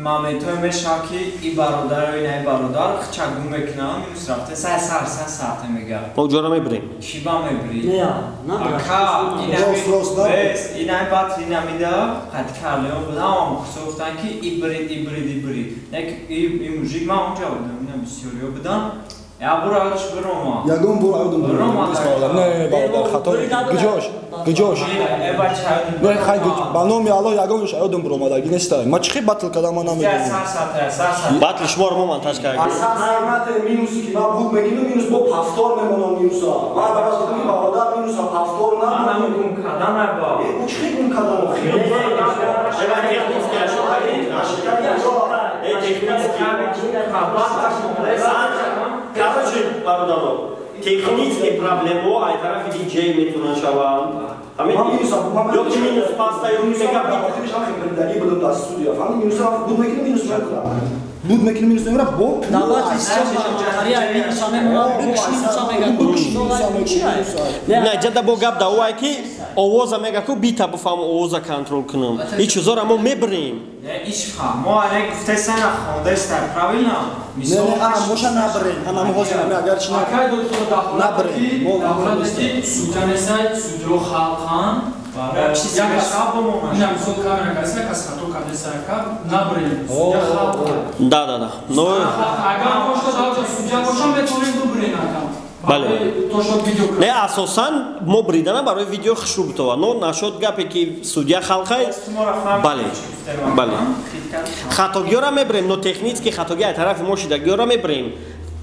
моментҳое мешавад, ки и бародаро ина и бародар хча гум мекунанд, минус рафте сай сар сар сарте мега. Мо ҷора мебирем. Чӣ ба мебирӣ? Ака, ина батл ина мида қад карлион будам, ам хусо гуфтанд, ки и брид, и брид, и брид, и мужик, ман онҷа будам, ина бисёриё буданд. Я буро ёдаш бирома. Ягон буро ёдам бирома. Не, бародар, хато. Гиҷош, гиҷош. Не, хай, ба номи Аллоҳ, ягон ёдам биромадаги нестай. Ма чӣ батл кардам, ман намедонам. Батл шуморо мо монтаж кардем. Сармате минус ки ма буд мегирам, минус бо повтор мемонам минуса. Ман барои гуфтам, бародар, минуса повтор на. Ман гум кардам аба. Э, чӣ гум кардам? Технически. Короче, бародаро, технические проблемы ай тарафи диджей метавонанд шаванд. Ё ки минус паста, ё мегабит. Будам дар студия, фаҳмидӣ? Минуса буд мекунам, минус мекунам. Буд мекунам, минус мемера, бо не ҷада бо гап да овай ки овоза мега ку бита бифаҳм, овоза контрол кунам. Ин чизоро мо мебирем. Мо ане гуфтесана хондеста, правильно? Не, ана моша набирем, ана мо ҳозир ами агар чи набирем. Мо судя несай, судё халқан. Ина мисол камера каси, кас хато кардеса, ка набирем. Судя халқан. Да, да, да. Но агар боша, судя боша, метавонем бубирем ака. Бале. Не, асосан мо бридана барои видео хушрӯ бутова. Но нашод гапе ки судья халқай. Бале. Бале. Хатогиёра мебирем, но технически хатоги ай тарафи мо шидагиёра мебирем.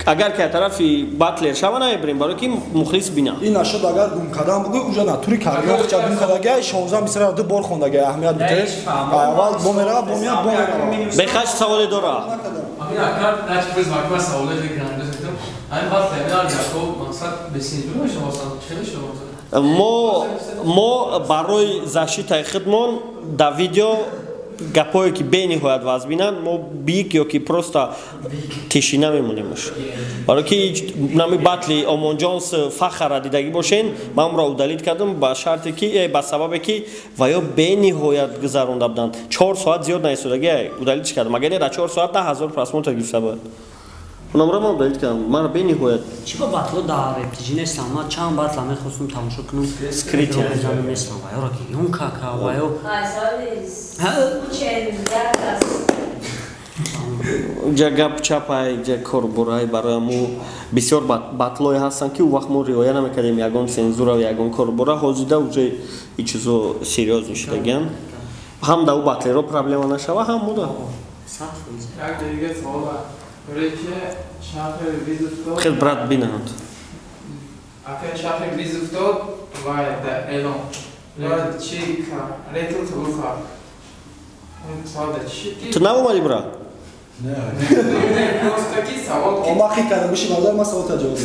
Агар ки аз тарафи батлер шава, намебирем, барои ки мухлис бина. Ин нашуд, агар гум кардам бугӯй, уже натури каргоҳ ча гум кардагай, 16 мисра ду бор хондагай, аҳамият битед. Аввал бо мерава, бо меяд, бо мерава. Бехаш саволе дора. Ами акар нач биз вакма саволе грандоз метам. Ами батл ами яко мақсад бесензура мешавад, чӣ мешавад? Мо барои защитаи худмон дар видео гапое ки бениҳоят вазбинанд, мо бик ё ки просто тишина мемонемаш, барои ки нами батли Омонҷонс Фахара дидагӣ бошен, ман онро удалить кардам ба шарте ки ба сабабе ки ва ё бениҳоят гузаронда буданд, 4 соат зиёд наистодагӣ, удалить кардам. Агар не, дар 4 соат 10 000 просмотр гирифта буд. Онамро ман удалить кардам, мара бениҳоят. Чӣ ба батло дар рептиҷи нестам? Ман чанд батла мехостум тамошо кунам. Скрытие. Нестам, ва ёро ки ён кака ва ё Ҷа гап чапай, ҷа корбурай. Барои мо бисёр батлое ҳастанд, ки ӯ вақт мо риоя намекардем ягон цензура ва ягон корбура. Ҳозида уже и чизо серьёзно шудагиан, ҳам да ӯ батлеро проблема нашава, ҳам мо да. Як дига савол: хел брат бинанд. Ака, шахри вызов дод ва да Элон чи ретл қабул кард. Ту наомадӣ, бра? Ма хит кардам, биши, бародар, ма саволта ҷавоб.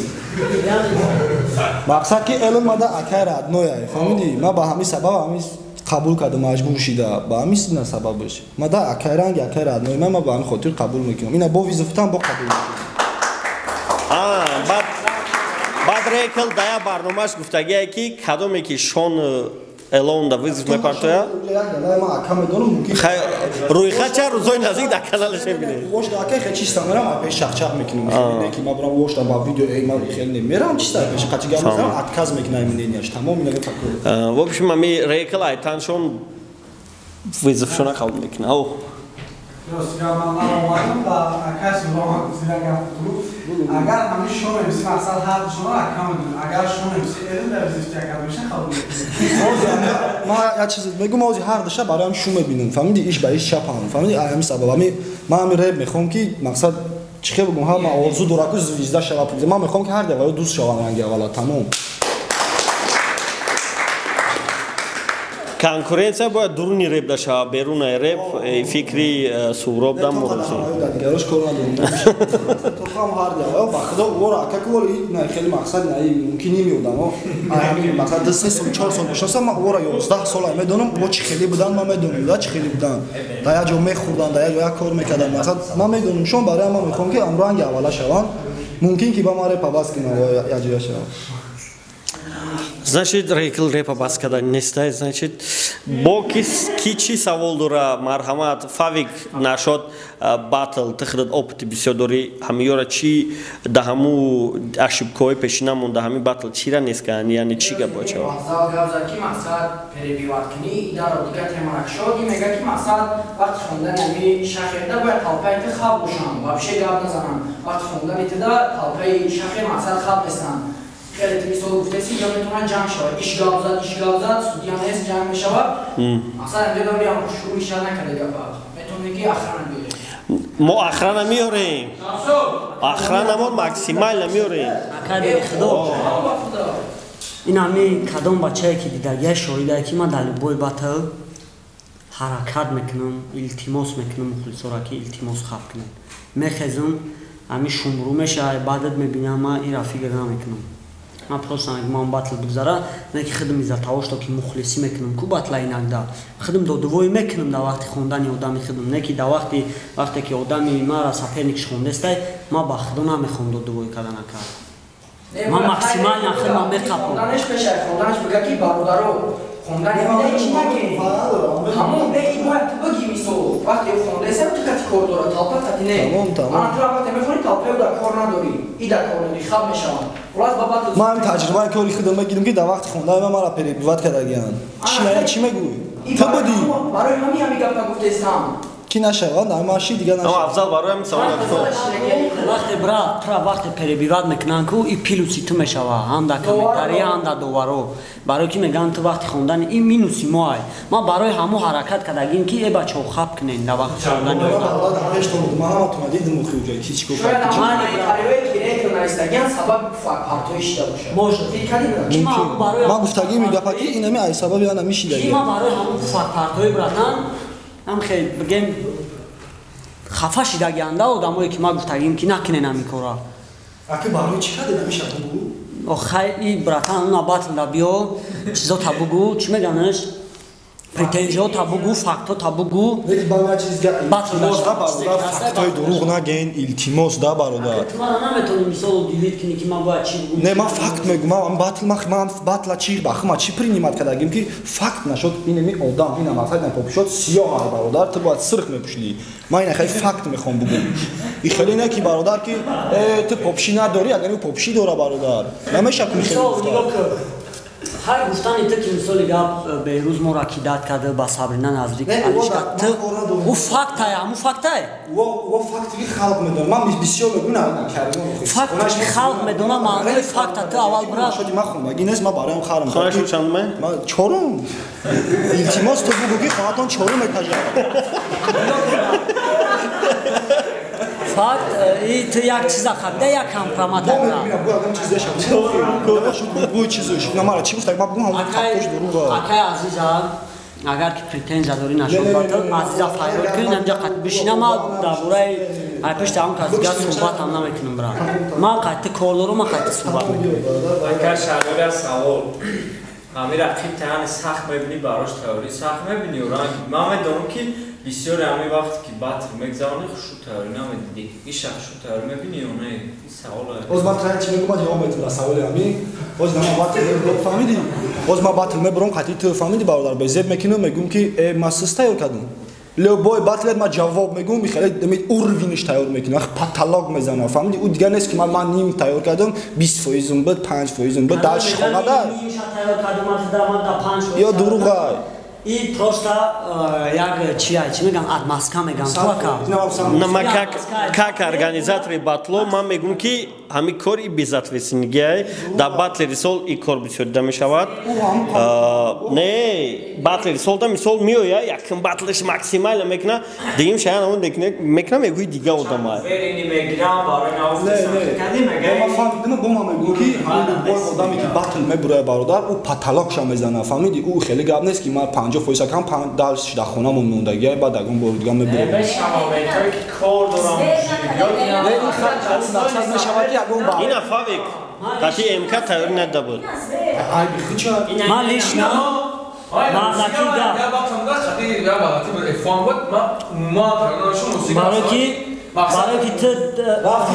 Мақсад ки Элон мада акай родной, фаҳмидӣ? Ма ба ҳамин сабаб ҳамин қабул кардам, маҷбур шида, ба ҳамин сина сабабаш. Ма да акай ранги акай родной, ма ба ҳамин хотир қабул мекунам. Ина бо вызов там бо қабул мекунам. Баъд рекл дая барномааш гуфтагие, ки кадоме ки шон Элон да вызов мепартоя, рӯйхат ча рӯзои наздик дар каналаш мебинед. Вошда акай хе чиста мерам, пеш чақчақ мекунам, хеле ки ма бурам вошда ба видео, эй, ма хеле мерам чиста пеш қачи гап мезанам, отказ мекунам мненияш, тамом, ина такой. В общем, ами рекл айтаншон вызовшона қабул мекунад. Агар ҳамин шон МС мақсад ҳар душона ака медонам. Агар шон МС элм дар визифти ака меша қабул мекунам. Ман як чиз мегӯм, ози ҳар душа бароям шу мебинам. Фаҳмиди, иш ба иш чапам. Фаҳмиди, ҳамин сабаб. Ҳамин ман ҳамин реп мехоҳам ки мақсад чӣ хел бигӯм, ҳама орзу дорад ку звезда шава. Ман мехоҳам ки ҳар дақиқа дӯст шавам ранги аввала, тамом. Конкуренция бояд дуруни реп дашава, берунаи реп фикри Суҳроб дам мурӯзӣ. Дигарош кор надорам. Тохам ҳар дақиқа ба худо вора ака ки на хеле мақсад на мумкин намеодам. Ҳамин мақсад 2 3 сол 4 сол бошам, ман вора 11 сол медонам, во чӣ хеле будан, ман медонам, да чӣ хеле будан. Дар як ҷо мехӯрдан, дар як ҷо як кор мекардан. Мақсад ман медонам, шон барои ман мехоҳам ки амранги аввала шаванд. Мумкин ки ба ман реп бас кунам, як ҷоя шавам. Значит, рекл репа бас кардан нестай, значит, бо ки чӣ савол дора, марҳамат, Фавик нашод батл, ту худат опыти бисёр дорӣ, ҳамиёра чӣ да ҳаму ошибкаҳои пешина монда, ҳами батл чира нест кардани, яъне чӣ гап бояд шавад? Мақсад гап зад ки мақсад перебивать кунӣ, идаро дигар темара кушод, ин мегӯяд ки мақсад вақти хондани ҳами шахерда бояд талпаи ту хаб бошанд, вообще гап назананд. Вақти хондани туда талпаи шахер мақсад хаб нестанд. Хеле ту мисол гуфтеси, инҷо метавонад ҷанг шавад. Иш гап зад, иш гап зад, судья нест, ҷанг мешавад. Мақсад инҷо дори ҳам шурӯъ иша накарда гапа. Метавонӣ ки охрана биёрем. Мо охрана меорем. Охрана мо максимально меорем. Акади худо. Ин ҳами кадом бачае ки дидагия шоҳидае ки ман дар любой батл ҳаракат мекунам, илтимос мекунам мухлисора ки илтимос хаб кунед. Мехезам, ҳами шумрӯ мешавад, баъдат мебинам ман ира фикр намекунам. Ман просто ман батл бигзара, не ки худам из-за того, что ки мухлисӣ мекунам, ку батла инакда. Худам додувоӣ мекунам дар вақти хондани одами худам, не ки дар вақте ки одами мара соперникш хондестай, ман ба худо намехоҳам додувоӣ кардан ака. Ман максимально худам меқапам. Хонданаш пешай, хонданаш бигӯ ки бародаро, хондани мида ҳеч накунед. Ҳамон не ин бояд ту бигӣ мисол. Вақте ӯ хондесай, ту кати кор дорад, талпа кати не. Ман ту вақте мехонӣ, талпаи ӯ дар кор надорӣ, и дар кор надорӣ, хаб мешаванд. Ман таҷрибаи кори худам мегирам ки дар вақти хондаи ман мара перебивать кардагианд. Чӣ мегӯӣ? Ту будӣ? Барои ҳамин ҳамин гапа гуфтестам. Ки нашавад, ҳамаши дигар нашавад. Афзал барои ҳамин савол вақте брат, тура вақте перебивать мекунанд ку и плюси ту мешавад, ҳам дар комментария, ҳам дар доваро. Барои ки мегӯянд ту вақти хондани ин минуси мо ай. Ман барои ҳамо ҳаракат кардагим ки э бачаҳо хаб кунед дар вақти хондани. Ман ҳаматона дидам охи уҷа ки чӣ кор кард. Ман комментариҳое ки рекл навистагианд сабаби партои шида бошад. Может. Ман гуфтагим гапа ки ин ҳами ай сабаби ана мешидаги. Ман барои ҳамо партои братан ҳам хел бигем хафа шидагианда одамое ки ман гуфтагим ки накунен ҳамин кора. Аки барои чӣ кардед ҳамиша бугу? Охай и братан уна батлда биё, чизота бугу, чӣ меганаш? Претензиёта бугу, фактота бугу. Илтимос да бародар, фактои дурӯғ нагӯен, илтимос да бародар. Ту мара наметавонӣ мисол удивить кунӣ ки ман бояд чӣ бугум. Не, ман факт мегӯм, ман батл ман батла чӣ ба хума чӣ принимать кардагим ки факт нашуд, ин ми одам, ин мақсад на попушод сиёҳ ай бародар, ту бояд сирх мепӯшидӣ. Ман ина хеле факт мехоҳам бугум. И хеле не ки бародар ки ту попши надорӣ, агар ӯ попши дора бародар. Намеша ку хеле гуфта. Ҳар гуфтани ту ки мисоли гап Беҳрӯз моро кидат карда ба Сабрина наздик алишка ту ӯ фактай, ҳамун фактай? О факти ки халқ медонад. Ман бисёр мегӯям на каримон. Факт халқ медонад, маънои факта ту аввал брат. Шоди ман хондагӣ нест, ман бароям харам. Хонашу чанд ме? Ман чорум. Илтимос ту бугӯ ки хонатон чорум этажа. Факт и ту як чиза хабида, як компромат дора. Акай азиза, агар ки претензия дорӣ нашуд батл, азиза файрод кунед, ҳамҷа қат бишинам, ман дар бораи ай пешти ҳам кас дигар суҳбат ҳам намекунам брат. Ман қатъи кор дорам, ман қатъи суҳбат мекунам. Акай Шаҳрёр савол. Ҳамин рақиб таяни сахт мебинӣ, барош тайёрӣ сахт мебинӣ. Ман медонам ки бисёре ҳамин вақте ки батл мегзаронӣ хушу тайёрӣ намедидӣ. Иша хушу тайёрӣ мебинӣ ё не? Ин савол аст. Боз ман тайёр чӣ мегӯм, ман ҷавоб медиҳам ба саволи ҳамин. Боз ман батл мебурам, фаҳмидӣ? Боз ман батл мебурам, қатъи ту фаҳмидӣ бародар, безеб мекунам, мегӯм ки ман сис тайёр кардам. Любой батлет ман ҷавоб мегӯм, хеле уровениш тайёр мекунам, паталог мезанам, фаҳмидӣ? Ӯ дигар нест ки ман ним тайёр кардам, 20% буд, 5% буд, дальше хонада. Ё дурӯғай. И просто як чи ай, чи мегам, отмазка мегам, ту ака. На ма как организатори батло ман мегум ки ҳамин кор и безответственныйгиай. Дар батлери сол и кор бисёр дида мешавад. Не, батлери сол да мисол меоя, якм батлеш максимально мекуна, дуюм шаян ҳамон мекуна, мегӯи дига одамай. Верини мегирам барои Не, не. Ман фаҳмидам, бо ман мегӯм ки ҳамин любой одаме ки батл мебурояд, бародар, ӯ потолокша мезана, фаҳмиди? Ӯ хеле гап нест ки ман 50% кам дарс дар хонамон мондагиай, баъд ягон бори дига мебурам. Мешавам, ки кор дорам. Не, ин мақсад мешавад ки ягон ба Ина Фавик қати МК тайёрӣ надида буд. Айби хича. Ман лично барои ки ту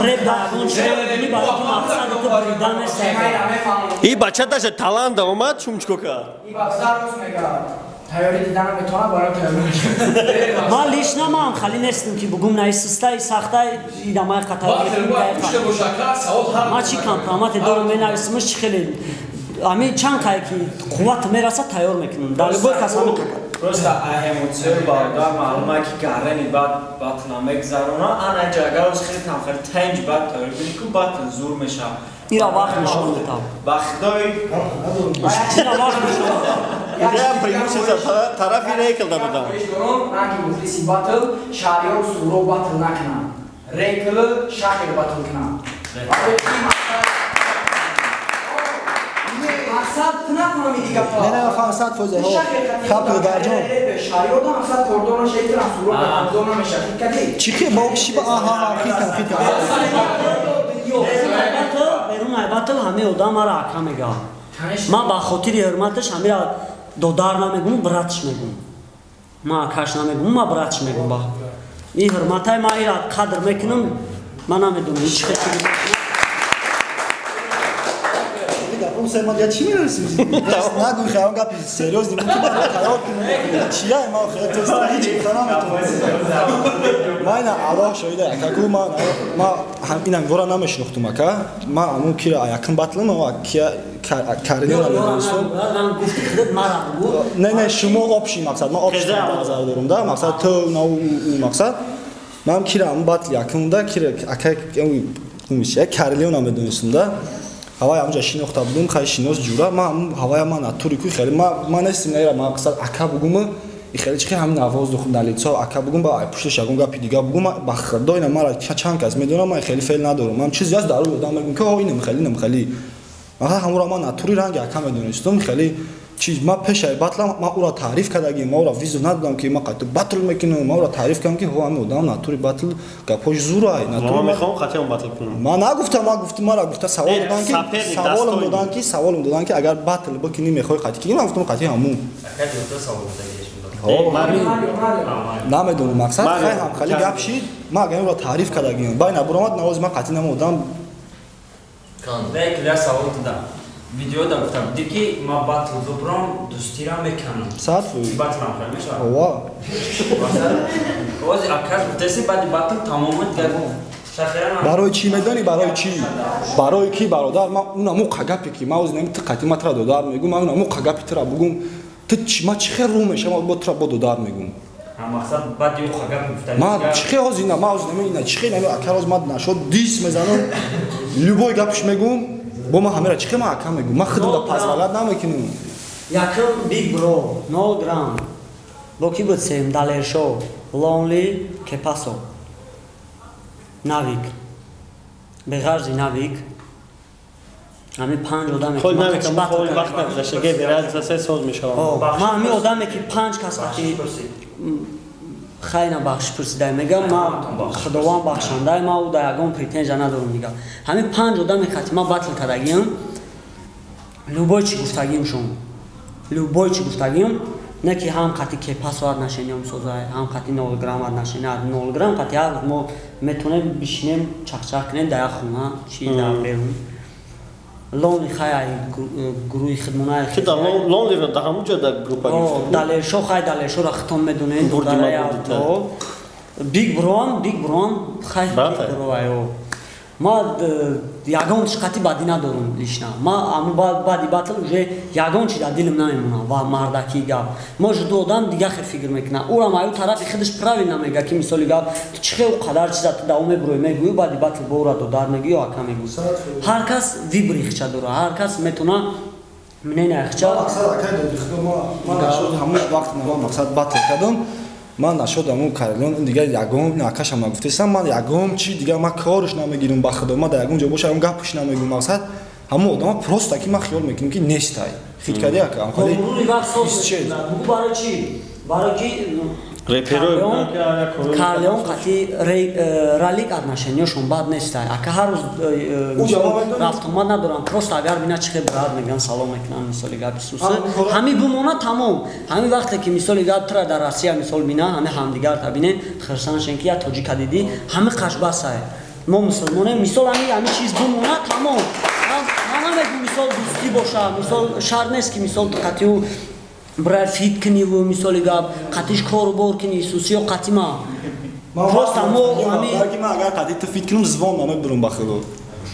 реп дар ягон чиз намедонӣ, барои ки мақсади ту буридан нест. И бача даже талант омад, шум чико кард? И бача рост мегӯяд. Тайёрӣ дидан метавонад, барои тайёрӣ. Ман лично ман хали нестам ки бугум на систаи сахтай идамай қатар. Ман чи компромате дорам, менависимаш чи хеле ами чанд қай ки қувват мерасад, тайёр мекунам. Дар любой кас ҳамин қадар. Просто эмоциёи бародар маълума ки гарани бад батла мегзарона, ана ҷагарос хеле там хеле тенҷ бад тайёр бини ку батл зур мешавад. Ира вақт нишон медиҳам. Ба худои Ира вақт нишон медиҳам. Я преимущество тарафи Рейкл додам. Ранги мухлиси батл Шаҳриёр Суро батл накунанд. Рейкл Шахер батл кунанд. Мақсад ту нафаҳмиди гапа. Не, не, фаҳм 100%. Хаб дарҷон. Шаҳриёр мақсад кордор нашавад, итра Суро кордор намешавад. Хит кардӣ? Чӣ хе бо чӣ ба аҳа хитам хитам. Берун ай батл ҳамаи одам мара ака мегӯяд. Ман ба хотири ҳурматаш ҳамира додар намегум, братш мегум. Ман акаш намегум, ман братш мегум. Ба ин ҳурматай ман ира қадр мекунам, ман намедонам ҳеҷ хел чизе. Гапом ман чӣ мерасим? Нагӯй хеле гапи серьёзный буд ки бояд тайёр кунем. Чия ман хеле тест ҳеҷ гуфта наметавонам. Ман ина Аллоҳ шоҳида, акаку ман инам гора намешинохтум ака. Ман ҳамун кира якм батлам ва кия карина намедонистам. Не, не, шумо общий мақсад, ман общий назар дорам да, мақсад ту на у мақсад. Ман кира ҳамун батл якмда кира ака Карилио намедонистам да. Ҳавай ҳамҷа шинохта будум, хай шинос ҷура, ман ҳавая ман натури ку хеле ман нестим наира мақсад ака бугум и хеле чи ҳамин авоз духм дар лицо ака бугум ба пушташ ягон гапи дига бугум ба худо ина мара чанд кас медонам, ман хеле феъл надорам. Ман чизе аст дар рӯи одам мегӯм ки о инам хеле инам хеле. Ман ҳамура ман натури ранги ака медонистум, хеле чиз ман пешаи батлам ман ӯро таъриф кардагим, ман ӯро визу надодам ки ман қайту батл мекунам, ман ӯро таъриф кардам ки ҳо ҳамин одам натури батл гапҳош зурай. Ман мехоҳам қатъиан батл кунам. Ман нагуфтам, ман гуфтам, мара гуфта савол додам ки саволам додам ки саволам додам ки агар батл бикунӣ мехоҳӣ қатъи кунӣ, ман гуфтам қатъи ҳамун. Намедонам мақсад хай ҳам хали гап шид, ман агар ӯро таъриф кардагим, бай набуромад навози ман қатъи намодам. Лекин савол додам. Видео да гуфтам, буди ки ма батл бубрам, дӯстира меканам. 100%. Батлам хел мешавад? Ова. Ози акас гуфтаси баъди батл тамомат гап. Барои чӣ медонӣ? Барои чӣ? Барои ки бародар, ман унамо қагапе ки ман ози нами ту қатъи ма тура додар мегӯм, ман унамо қагапи тура бугум, ту ман чӣ хел рӯ мешавам бо тура бо додар мегӯм. Мақсад баъди ӯ қагап гуфтани. Ман чӣ хел ози ина, ман ози нами ина чӣ хел нами акар ози ман нашод дис мезанам, любой гапш мегӯм. Бо ман ҳамера чӣ хел ман ака мегӯм? Ман худам да пазвалад намекунам. Якм Big Bro, 0 грамм. Бо ки буд сем? Далершо, Lonely, Кепасо. Навик. Беғарзи Навик. Ҳамин панҷ одаме ки Навик ҳам вақт нагузашта, ге бераз се соз мешавам. Ман ҳамин одаме ки панҷ кас қати хайна бахшиш пурсидай мегам, ман худованд бахшандай, ман ӯ дар ягон претензия надорам дига. Ҳамин панҷ одаме қати ман батл кардагиам, любой чӣ гуфтагиам шон, любой чӣ гуфтагиам, не ки ҳам қати кепа соат нашениём созай, ҳам қати 0 грамм нашена, 0 грамм қати ҳар рӯз мо метавонем бишинем, чақчақ кунем дар як хона, чи дар берун. Лонли хай ай гурӯҳи хидмонай. Ки дар Лонлиро дар ҳамун ҷо дар группа гирифта? Далершо хай Далершоро хитон медонем, додарай. Биг Броам, Биг Броам хай Биг Бро ай. Ма ягон чиқати бадӣ надорам лично. Ма аму баъди батл уже ягон чи дар дилам намемонад ва мардакӣ гап. Может ду одам дига хел фикр мекунад. Урам аю тарафи худаш правильно мега ки мисоли гап ту чӣ хел қадар чиза ту давом мебурӯй мегӯӣ баъди батл бо ура додар мегӯӣ ё ака мегӯӣ. Ҳар кас вибри хича дорад, ҳар кас метавона мнения хича. Мақсад акай доди худо ма нашуд ҳамон вақт ма мақсад батл кардам. Ман нашуд ҳамон Карлеон дигар ягон акашам нагуфтесам, ман ягон чи дигар ман корш намегирам ба худо, ман дар ягон ҷо бошам ягон гапш намегӯм. Мақсад ҳамон одама просто ки ман хиёл мекунам ки нестай. Хит кардӣ ака? Мурури вақт соз мекунад. Бугӯ барои чӣ? Барои ки Карлеон қати ралик отношенияшон бад нестай. Ака ҳар рӯз рафтомад надоранд. Просто агар бинад чӣ хел брат мегӯянд, салом мекунанд, мисоли гап исусе. Ҳами бумона тамом. Ҳами вақте ки мисоли гап тура дар Россия мисол бина, ҳами ҳамдигар та бинен, хирсан шен ки як тоҷика дидӣ, ҳами қашбасай. Мо мусулмонем, мисол ҳами чиз бумона тамом. Ман намегӯм мисол дӯстӣ боша, мисол шарт нест ки мисол ту қатиу брат фит куниву мисоли гап қатиш кору бор кунӣ исуси ё қати ма. Просто мо ҳами ман агар қати ту фит кунам звон намебурам ба худо.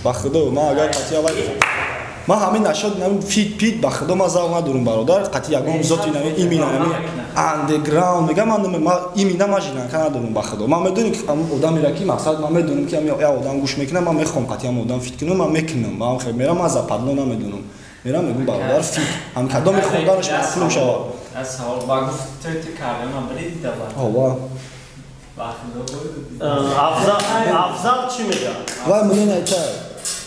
Ба худо ман агар қати аввал ман ҳамин нашод намин фит пит ба худо ман завқ надорам бародар, қати ягон зоти намин имина намин андерграунд мегам ман имина ман жинанка надорам ба худо. Ман медонам ки ҳамон одамеро ки мақсад ман медонам ки ҳамин як одам гӯш мекунам, ман мехоҳам қати ҳамон одам фит кунам, ман мекунам. Ман хел мерам, ман западло намедонам. Мерам мегӯм бародар фит. Ҳам кадоми хонданаш маъқулам шавад. Аз савол ба гуфт ту Карлеона биридӣ да ба. Ҳова. Афзал чӣ мегӯяд? Вай мнение айта.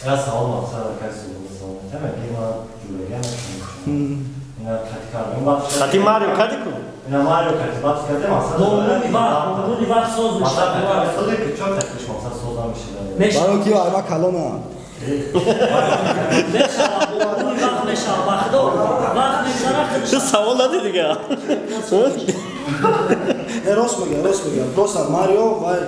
Я савол мақсад акай савол мекунам, ки ман ҷӯрага мекунам. Ина қати Карлеон баъд қати Марио кади кун? Ина Марио қати баъд кади мақсад. Мурури вақт соз мешавад. Мақсад сози ки чор тақиш мақсад соза мешавад. Барои ки ай ма калона. Чӣ савол надӣ дига? Не, рост мегӯям, рост мегӯям. Просто Марио вай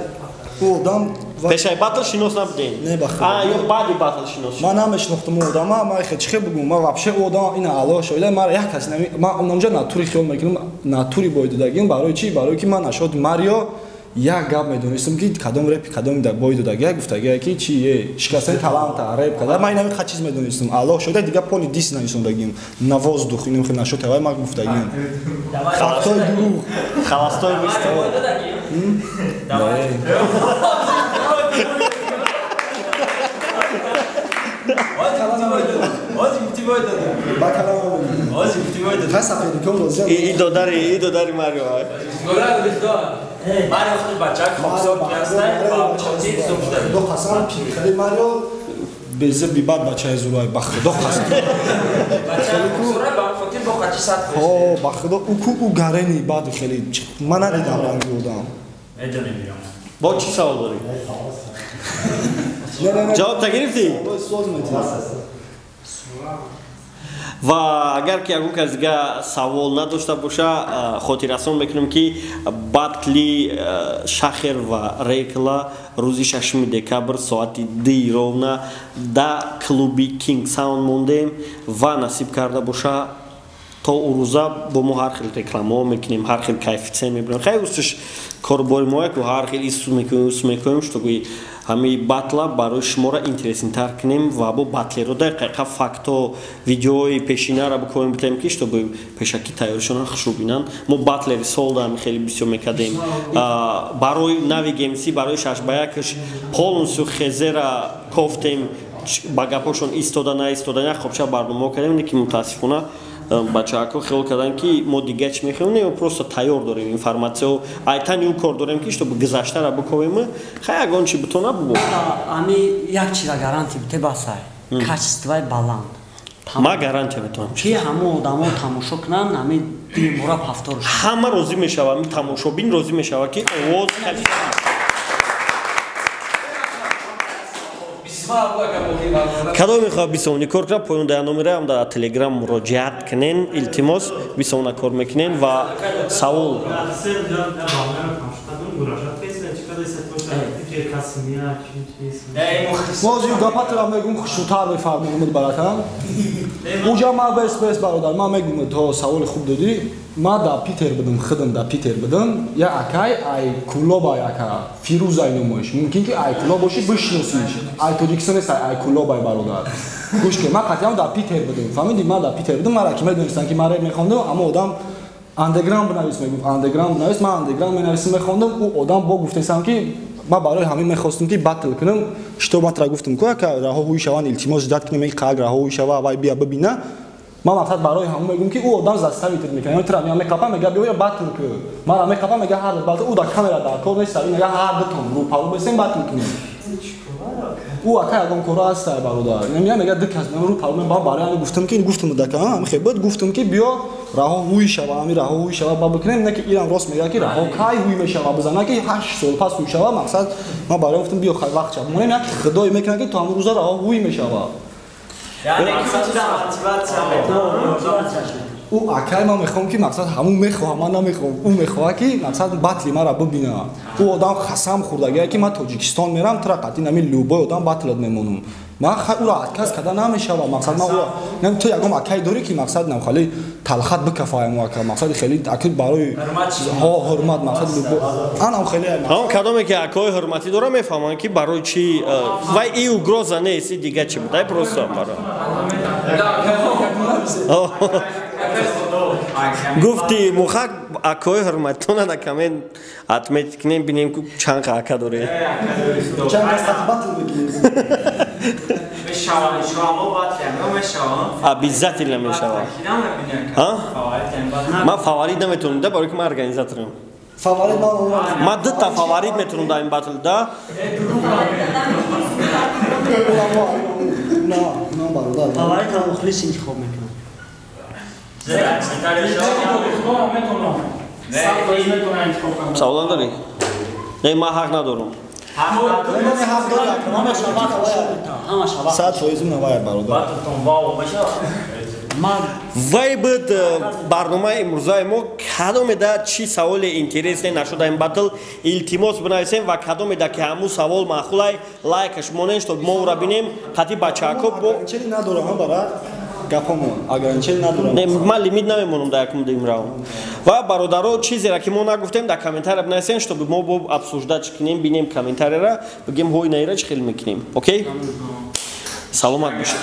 ӯ одам пешаи батл шинос набудем. Не, ба худо. Ё баъди батл шинос. Ман намешинохтам ӯ одама, ман хе чӣ хел бугум, ман вообще ӯ одам ина Аллоҳ шоҳида, ман як кас ман онҷа натури хиёл мекунам, натури бой додагим, барои чӣ? Барои ки ман нашод Марио як гап медонистам ки кадом репи кадом бой додагия гуфтагия ки чи е шикастани таланта реп када ман инами ха чиз медонистам. Аллоҳ шоҳида дига поли дис нависондагим на воздух инам хел нашод тавай ман гуфтагим. Фактои дурӯғ. Холостой выстрел. И додари Марио. Марио худ бачак хоксор ки ҳастай ва хотир зум шуда. До қасам хеле Марио безе бибад бачаи зурай ба худо қасам. Бачаи хоксора ба хотир бо қачи сад. Ҳо ба худо ӯ ку ӯ гарени бад хеле ман надидам ранги одам. Медонем мирам. Бо чӣ савол дорӣ? Ҷавоб та гирифтӣ? Соз метиҳад. Ва агар ки ягон кас дига савол надошта боша, хотиррасон мекунем ки батли Шахер ва Рекла рӯзи 6 декабр соати 2 ровна да клуби King Sound мондем ва насиб карда боша то ӯ рӯза бо мо ҳар хел рекламаҳо мекунем, ҳар хел кайфитсия мебирем. Хай устш корбори мо яку ҳар хел ису мекунем, ус мекунем, чтобы ҳамаи батла барои шуморо интереснтар кунем ва бо батлеро дақиқа факто видеои пешинара бикунем битем ки чтобы пешакӣ тайёришона хушрӯ бинанд. Мо батлери солда ҳами хеле бисёр мекардем. Барои нави гемси, барои шашбаякаш полностью хезера кофтем, ба гапошон истода наистода як хобча барномаҳо кардем, ки мутаассифона бачаҳако хиёл карданд ки мо дига чӣ мехоҳем, не, просто тайёр дорем информатсио, айтани ӯ кор дорем ки чтобы гузаштара бикобем, хай ягон чи бутона бубо. Ами як чиза гарантия бите басай, качествои баланд. Ма гарантия метавонам. Ки ҳамо одамо тамошо кунанд, ҳами димора повтор шавад. Ҳама розӣ мешавад, ҳами тамошобин розӣ мешавад ки овоз кадом мехоҳад бисомони кор кунад, поён дар номераам дар Телеграм муроҷиат кунен, илтимос бисомона кор мекунен ва савол. Боз ю гапатро мегум хушрӯтар мефармонад баратан. Уҷа ман бес бародар, ман мегӯм то саволи хуб додӣ. Ман дар Питер будам, худам дар Питер будам. Я акай ай Кулоб ай ака Фирӯз ай номоиш. Мумкин ки ай Кулоб бошӣ бишносиш. Ай Тоҷикистон нест, ай Кулоб ай бародар. Гӯш кун, ман қатъиан дар Питер будам. Фаҳмидӣ, ман дар Питер будам, мара ки медонистанд ки ман реп мехондам, аммо одам андеграунд бинавис мегуфт, андеграунд бинавис, ман андеграунд менависам мехондам, ӯ одам бо гуфтесам ки ман барои ҳамин мехостам ки батл кунам, что батра гуфтам ку ака раҳо ҳуй шаванд, илтимос ждать кунем, қаг раҳо ҳуй шава, вай бия бибина. Ман мақсад барои ҳамон мегӯм ки ӯ одам заставит мекунад. Яъне тура меям меқапа, мега биё батл кун. Мара меқапа, мега ҳар батл, ӯ дар камера дар кор нест, мега ҳар дутон рӯпарӯ бесем батл кунем. Ӯ ака ягон кора аст бародар. Мея мега ду кас рӯпарӯ, ман барои ҳамин гуфтам ки гуфтам дака, ҳам хеб гуфтам ки биё раҳо ҳуй шава, ҳамин раҳо ҳуй шава ба бикунем, не ки ирам рост мега ки раҳо кай ҳуй мешава, бизана ки 8 сол пас ҳуй шава, мақсад ман барои гуфтам биё хай вақт шава. Монем як худой мекунад ки то ҳамон рӯза раҳо ҳуй мешава. Ӯ акай ман мехоҳам ки мақсад ҳамун мехоҳам, ман намехоҳам. Ӯ мехоҳад ки мақсад батли мара бибина. Ӯ одам қасам хӯрдагия ки ман Тоҷикистон мерам, тура қатъи нами любой одам батлат мемонам. Ман ӯро отказ карда намешавам. Мақсад ман ӯро нем ту ягон акай дорӣ ки мақсад нам хали талхат бикафаям ака, мақсади хеле аки барои ҳо ҳурмат мақсад любой анам хеле. Ҳам кадоме ки акои ҳурматӣ дора мефаҳманд ки барои чӣ вай и угроза нест, и дига чӣ буд, ай просто барои гуфти мухак акои ҳурматона дар коммент отметить кунем, бинем ку чанд ака дорем. Чанд кас батл мекунем. Обязательно мешавад. Ман фаворит наметавонам да, барои ки ман организаторам. Фаворит ман дута фаворит метавонам дар ин батл да. Фаворитро мухлис интихоб мекунад. Савол надорӣ? Не, ман ҳақ надорам. Сад фоиз навай бародар. Вай буд барномаи имрӯзаи мо. Кадоме да чӣ саволе интересне нашуда ин батл, илтимос бинависем ва кадоме да ки ҳамун савол маъқулай лайкаш монем, чтоб мо ӯра бинем қати бачаҳако бо ограничение надорам бара гапомон, ограничение надорам. Не, ман лимит намемонам дар якум дуюм раунд. Ва бародаро, чизеро ки мо нагуфтем дар комментария бинависем, чтобы мо бо обсуждать кунем, бинем комментарияра, бигем ҳои наира чӣ хел мекунем. Окей? Саломат бошед.